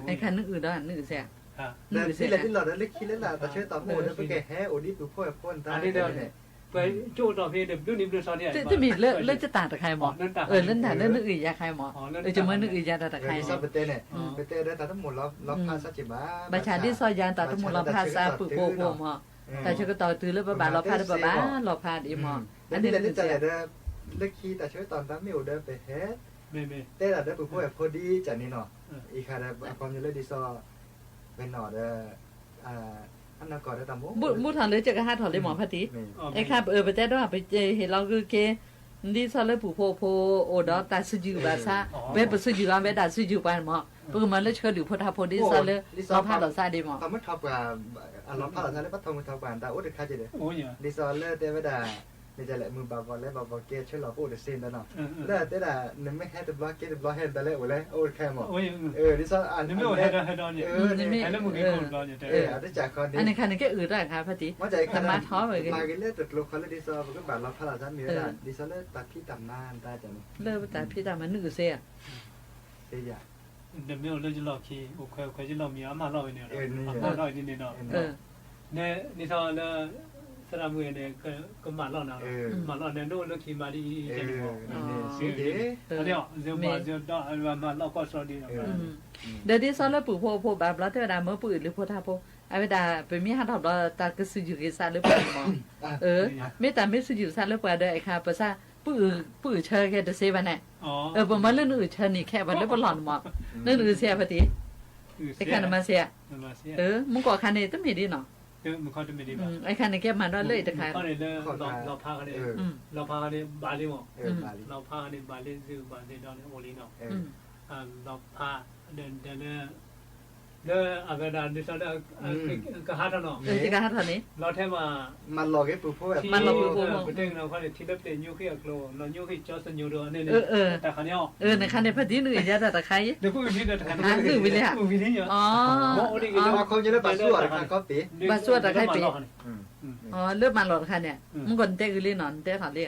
အခါနအုၣ်ဒီးနအုၣ်စဲး ဒ်လဲၣ်ဒ်လဲၣ်လီၤဒီး လၢခံလၢ်လၢ် တၢ်ဆၢကတီၢ်မ့ၢ်အိၣ်ဒီး ပကဟဲအိၣ်ဒ်ပူၤဖှိၣ်ဖှိၣ်နတၢ်န့ၣ် တမ့ၢ်လၢ လၢတၢ်တခါအံၤမး လၢနတၢ်လၢနအုၣ်ယၤခါအံၤမး ယမ့ၢ်နအုၣ်ယၤတၢ်တခါအံၤမး ပတဲဒၣ်တၢ်တမိၣ်လီၤဖးစးက့ၤဘၣ် ဘၣ်ဆၣ်ဒ်သိးယၤတၢ်တမိၣ်လီၤဖးစးပုၢ်ဖိအဃိမး တၢ်ဆၢကတီၢ်တုၤလၢပဘၣ်လီၤဖးတဘၣ်ဘၣ် လီၤဖးဒ်မး ဒ်လဲၣ်ဒ်လဲၣ်ဒီး လၢခံတၢ်ဆၢကတီၢ်နတၢ်မ့ၢ်အိၣ်ဒီးပဟဲ တဲဒၣ်ဒီးပုၢ်ဖိဝဲၢ်ဖိဒ်ကၢ်န့ၣ်နီၤ အံၤခါဒီး အခီပညီလၢဒ်သိး ဝဲနီၤဒီး အနီၢ်ကီၢ်ဒီးတၢ်မူ ဘူၣ်ထီၣ်လၢကကဟးထီၣ်လံမးဖါတံၢ် အခါပတဲဒိၣ် ပဟ့ၣ်လီၤဂုာ်က့ၤ ဒ်သိးလၢပုၢ်ဖိအဖိအိၣ်ဒီးတၢ်စုယုာ်ဘၣ်ဆၣ် ပဝဲပစုယုာ်အီၤဝဲဒၣ်စုယုာ်ပှၤန့ၣ်မး ပကမၤလၢဆှၢဒုးဖိထါဖိဒ်သိးလၢ လီၤဖးလီၤသးဒ်မး လီၤဖးလီၤသးလၢပထီၣ်မုၢ်ထီၣ်ပှၢ်တၢ်အိၣ်တခါက့ၤဒီး ဒ်သိးလၢတဲဝဲဒၣ် မ့ၢ်လဲၣ် မုၢ်ဘၣ်ဘီလဲၤဘၣ်ဘီကဲဆၢလီၤပအိၣ်တသ့တၢ်နီၤ, လၢတဲဒၣ် နမ့ၢ်ဟဲတဘျီကဲတဘျီဟဲတၢ်လၢအိၣ်လဲၣ် အိၣ်တခါမး, ဒ်သိး အတကးခီန့ၣ် အန့ၣ်ခါန့ၣ်ကဲအုၣ်တၢ်ခါဖဲတံၢ်, တမၤထီၣ်ဝဲဂ့ၤ, မၤက့ၤလၢတကျိၤခီလၢဒ်သိး ပကဘၣ်လီၤဖးလီၤသးမ့ၢ်ဝဲဒၣ် ဒ်သိးလၢတၢ်ဖံးတၢ်မၤတၢ်န့ၣ်, လၢပတၢ်ဖံးတၢ်မၤနုာ်အုၣ်စ့ဧါ, သ့ယၤ တမ့ၢ်အိၣ်လၢယလီၢ်ခံ အိၣ်ခွဲးအိၣ်ခွဲးယလီၢ်မံၤ အမၤလီၢ်ဝဲန့ၣ် အမၤလီၢ်ဒ်န့ၣ်ဒီး, ဒ်သိးလၢ သရၣ်မုၣ်န့ၣ် ကမၤလီၢ်နၤလီၤ, မၤလီၢ်န့ၣ် နအိၣ်လၢခံမၤဒ်အံၤအံၤန့ၣ်မး, အန့ၣ် မၤလီၢ်ကီၢ်စီဒ်န့ၣ်, ဒီးဒ်သိးလၢပှၤဖိအဖိဘၣ်ဘျီတဲဝဲဒၣ် မၢပုၢ်အုၣ်လၢဖိထါဖိ, အဝဲဒၣ် ပမ့ၢ်ဟးထီၣ်ဘျီ တၢ်ကစူၢ်ယုၢ်ဂ့ၤစးလၢပှၤန့ၣ်မး, မ့ၢ်တၢ်မ့ၢ်စူၢ်ယုၢ်စးလၢပှၤဒီး အခါပစး ပုၢ်အုၣ်ဆၢကဲတသ့ဘၣ်န့ၣ်, ပမၤလၢနအုၣ်ဆၢန့ၣ် ခဲအံၤပှၤလၢပလီၢ်န့ၣ်မး, နနအုၣ်ဆံးအဖဲတံၢ်, အခါနမၤဆံးဧါ, မုၢ်ကီၢ်ခါန့ၣ် တမ့ၢ်ဒ်နီၤ, အခါန့ၣ်ကဲမၤဒီးလၢအံၤတခါ, လီၤဖးန့ၣ် ဘၣ်လံမး, လီၤဖးန့ၣ် ဘၣ်လံသုဘၣ်သ့ၣ်ဒီးန့ၣ် အိၣ်လံနီၤ, လီၤဖး ဒီး လၢအဂၤဒၣ် ဒ်သိးလၢ ကဟးထီၣ်နီၤ, ကဟးထီၣ်န့ၣ် လီၤထဲမး မၤလီၢ်က့ၤပူၤဖိဝဲ မၤလီၢ်က့ၤပူၤဖိ ပတဲကနီၤခီန့ၣ် ထံလၢပျ့ၤညိၣ်ဃံအကျိၤ လီၤညိၣ်ဃံကၠီစညိၤဒီးန့ၣ် တၢ်ခါန့ၣ်အီၤ, နခါန့ၣ် ဖဲဒ်နုာ်ယၤတၢ်တခါအံၤ, နုာ်ဝံၤလံဧါ, မၤအိၣ်ဒ်က့ၤလၢ ဘၣ်ဆိၣ်တၢ်ခါပ့ၤ, ဘၣ်ဆိၣ်တၢ်ခါပ့ၤ, လၢမၤလီၢ်တခါန့ၣ် မုၢ်ကီၢ်နတဲဂ့ၤလံနီၤ နတဲထီၣ်လံ,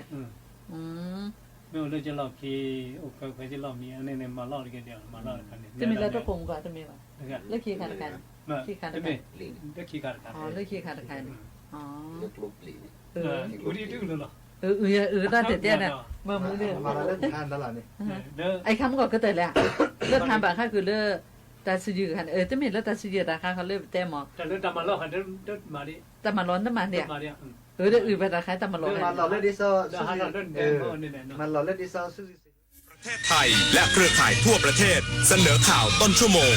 မ့ၢ်အိၣ်လၢယလီၢ်ခံ အိၣ်ခွဲးခွဲးယလီၢ်မံၤ အန့ၣ်န့ၣ် မၤလီၢ်တက့ၢ်ဒီး မၤလီၢ်တခါန့ၣ် တမ့ၢ်လၢတကိးမုၢ်ဂီၢ် တမ့ၢ်ဘၣ်, လၢခံခါတခါန့ၣ်, ခံခါတခါ, လၢခံခါတခါန့ၣ်, ဝံၤဒ်တုၤလီၤလီၤ, အုၣ်တၢ်တဲတဲန့ၣ်, မ့ၢ်မုၢ်န့ၣ်, အခါမုၢ်ဂီၢ်ကတၢၢ်လၢ, လၢထါဘၣ်ခါကုာ်လၢ, တၢ်စံးယုၢ်ခါန့ၣ် တမ့ၢ်လၢတၢ်စံးယုၢ်တၢ်ခါခီလၢပတဲမး, တၢ်မၤလီၢ်တမၤန့ၣ်, အုၣ်ဘၣ်တၢ်ခါတၢ်မၤလီၢ်, မၤလီၢ်လၢဒ်သိး, မၤလီၢ်လၢဒ်သိးစု, ประเทศไทยและเครือข่ายทั่วประเทศเสนอข่าวต้นชั่วโมง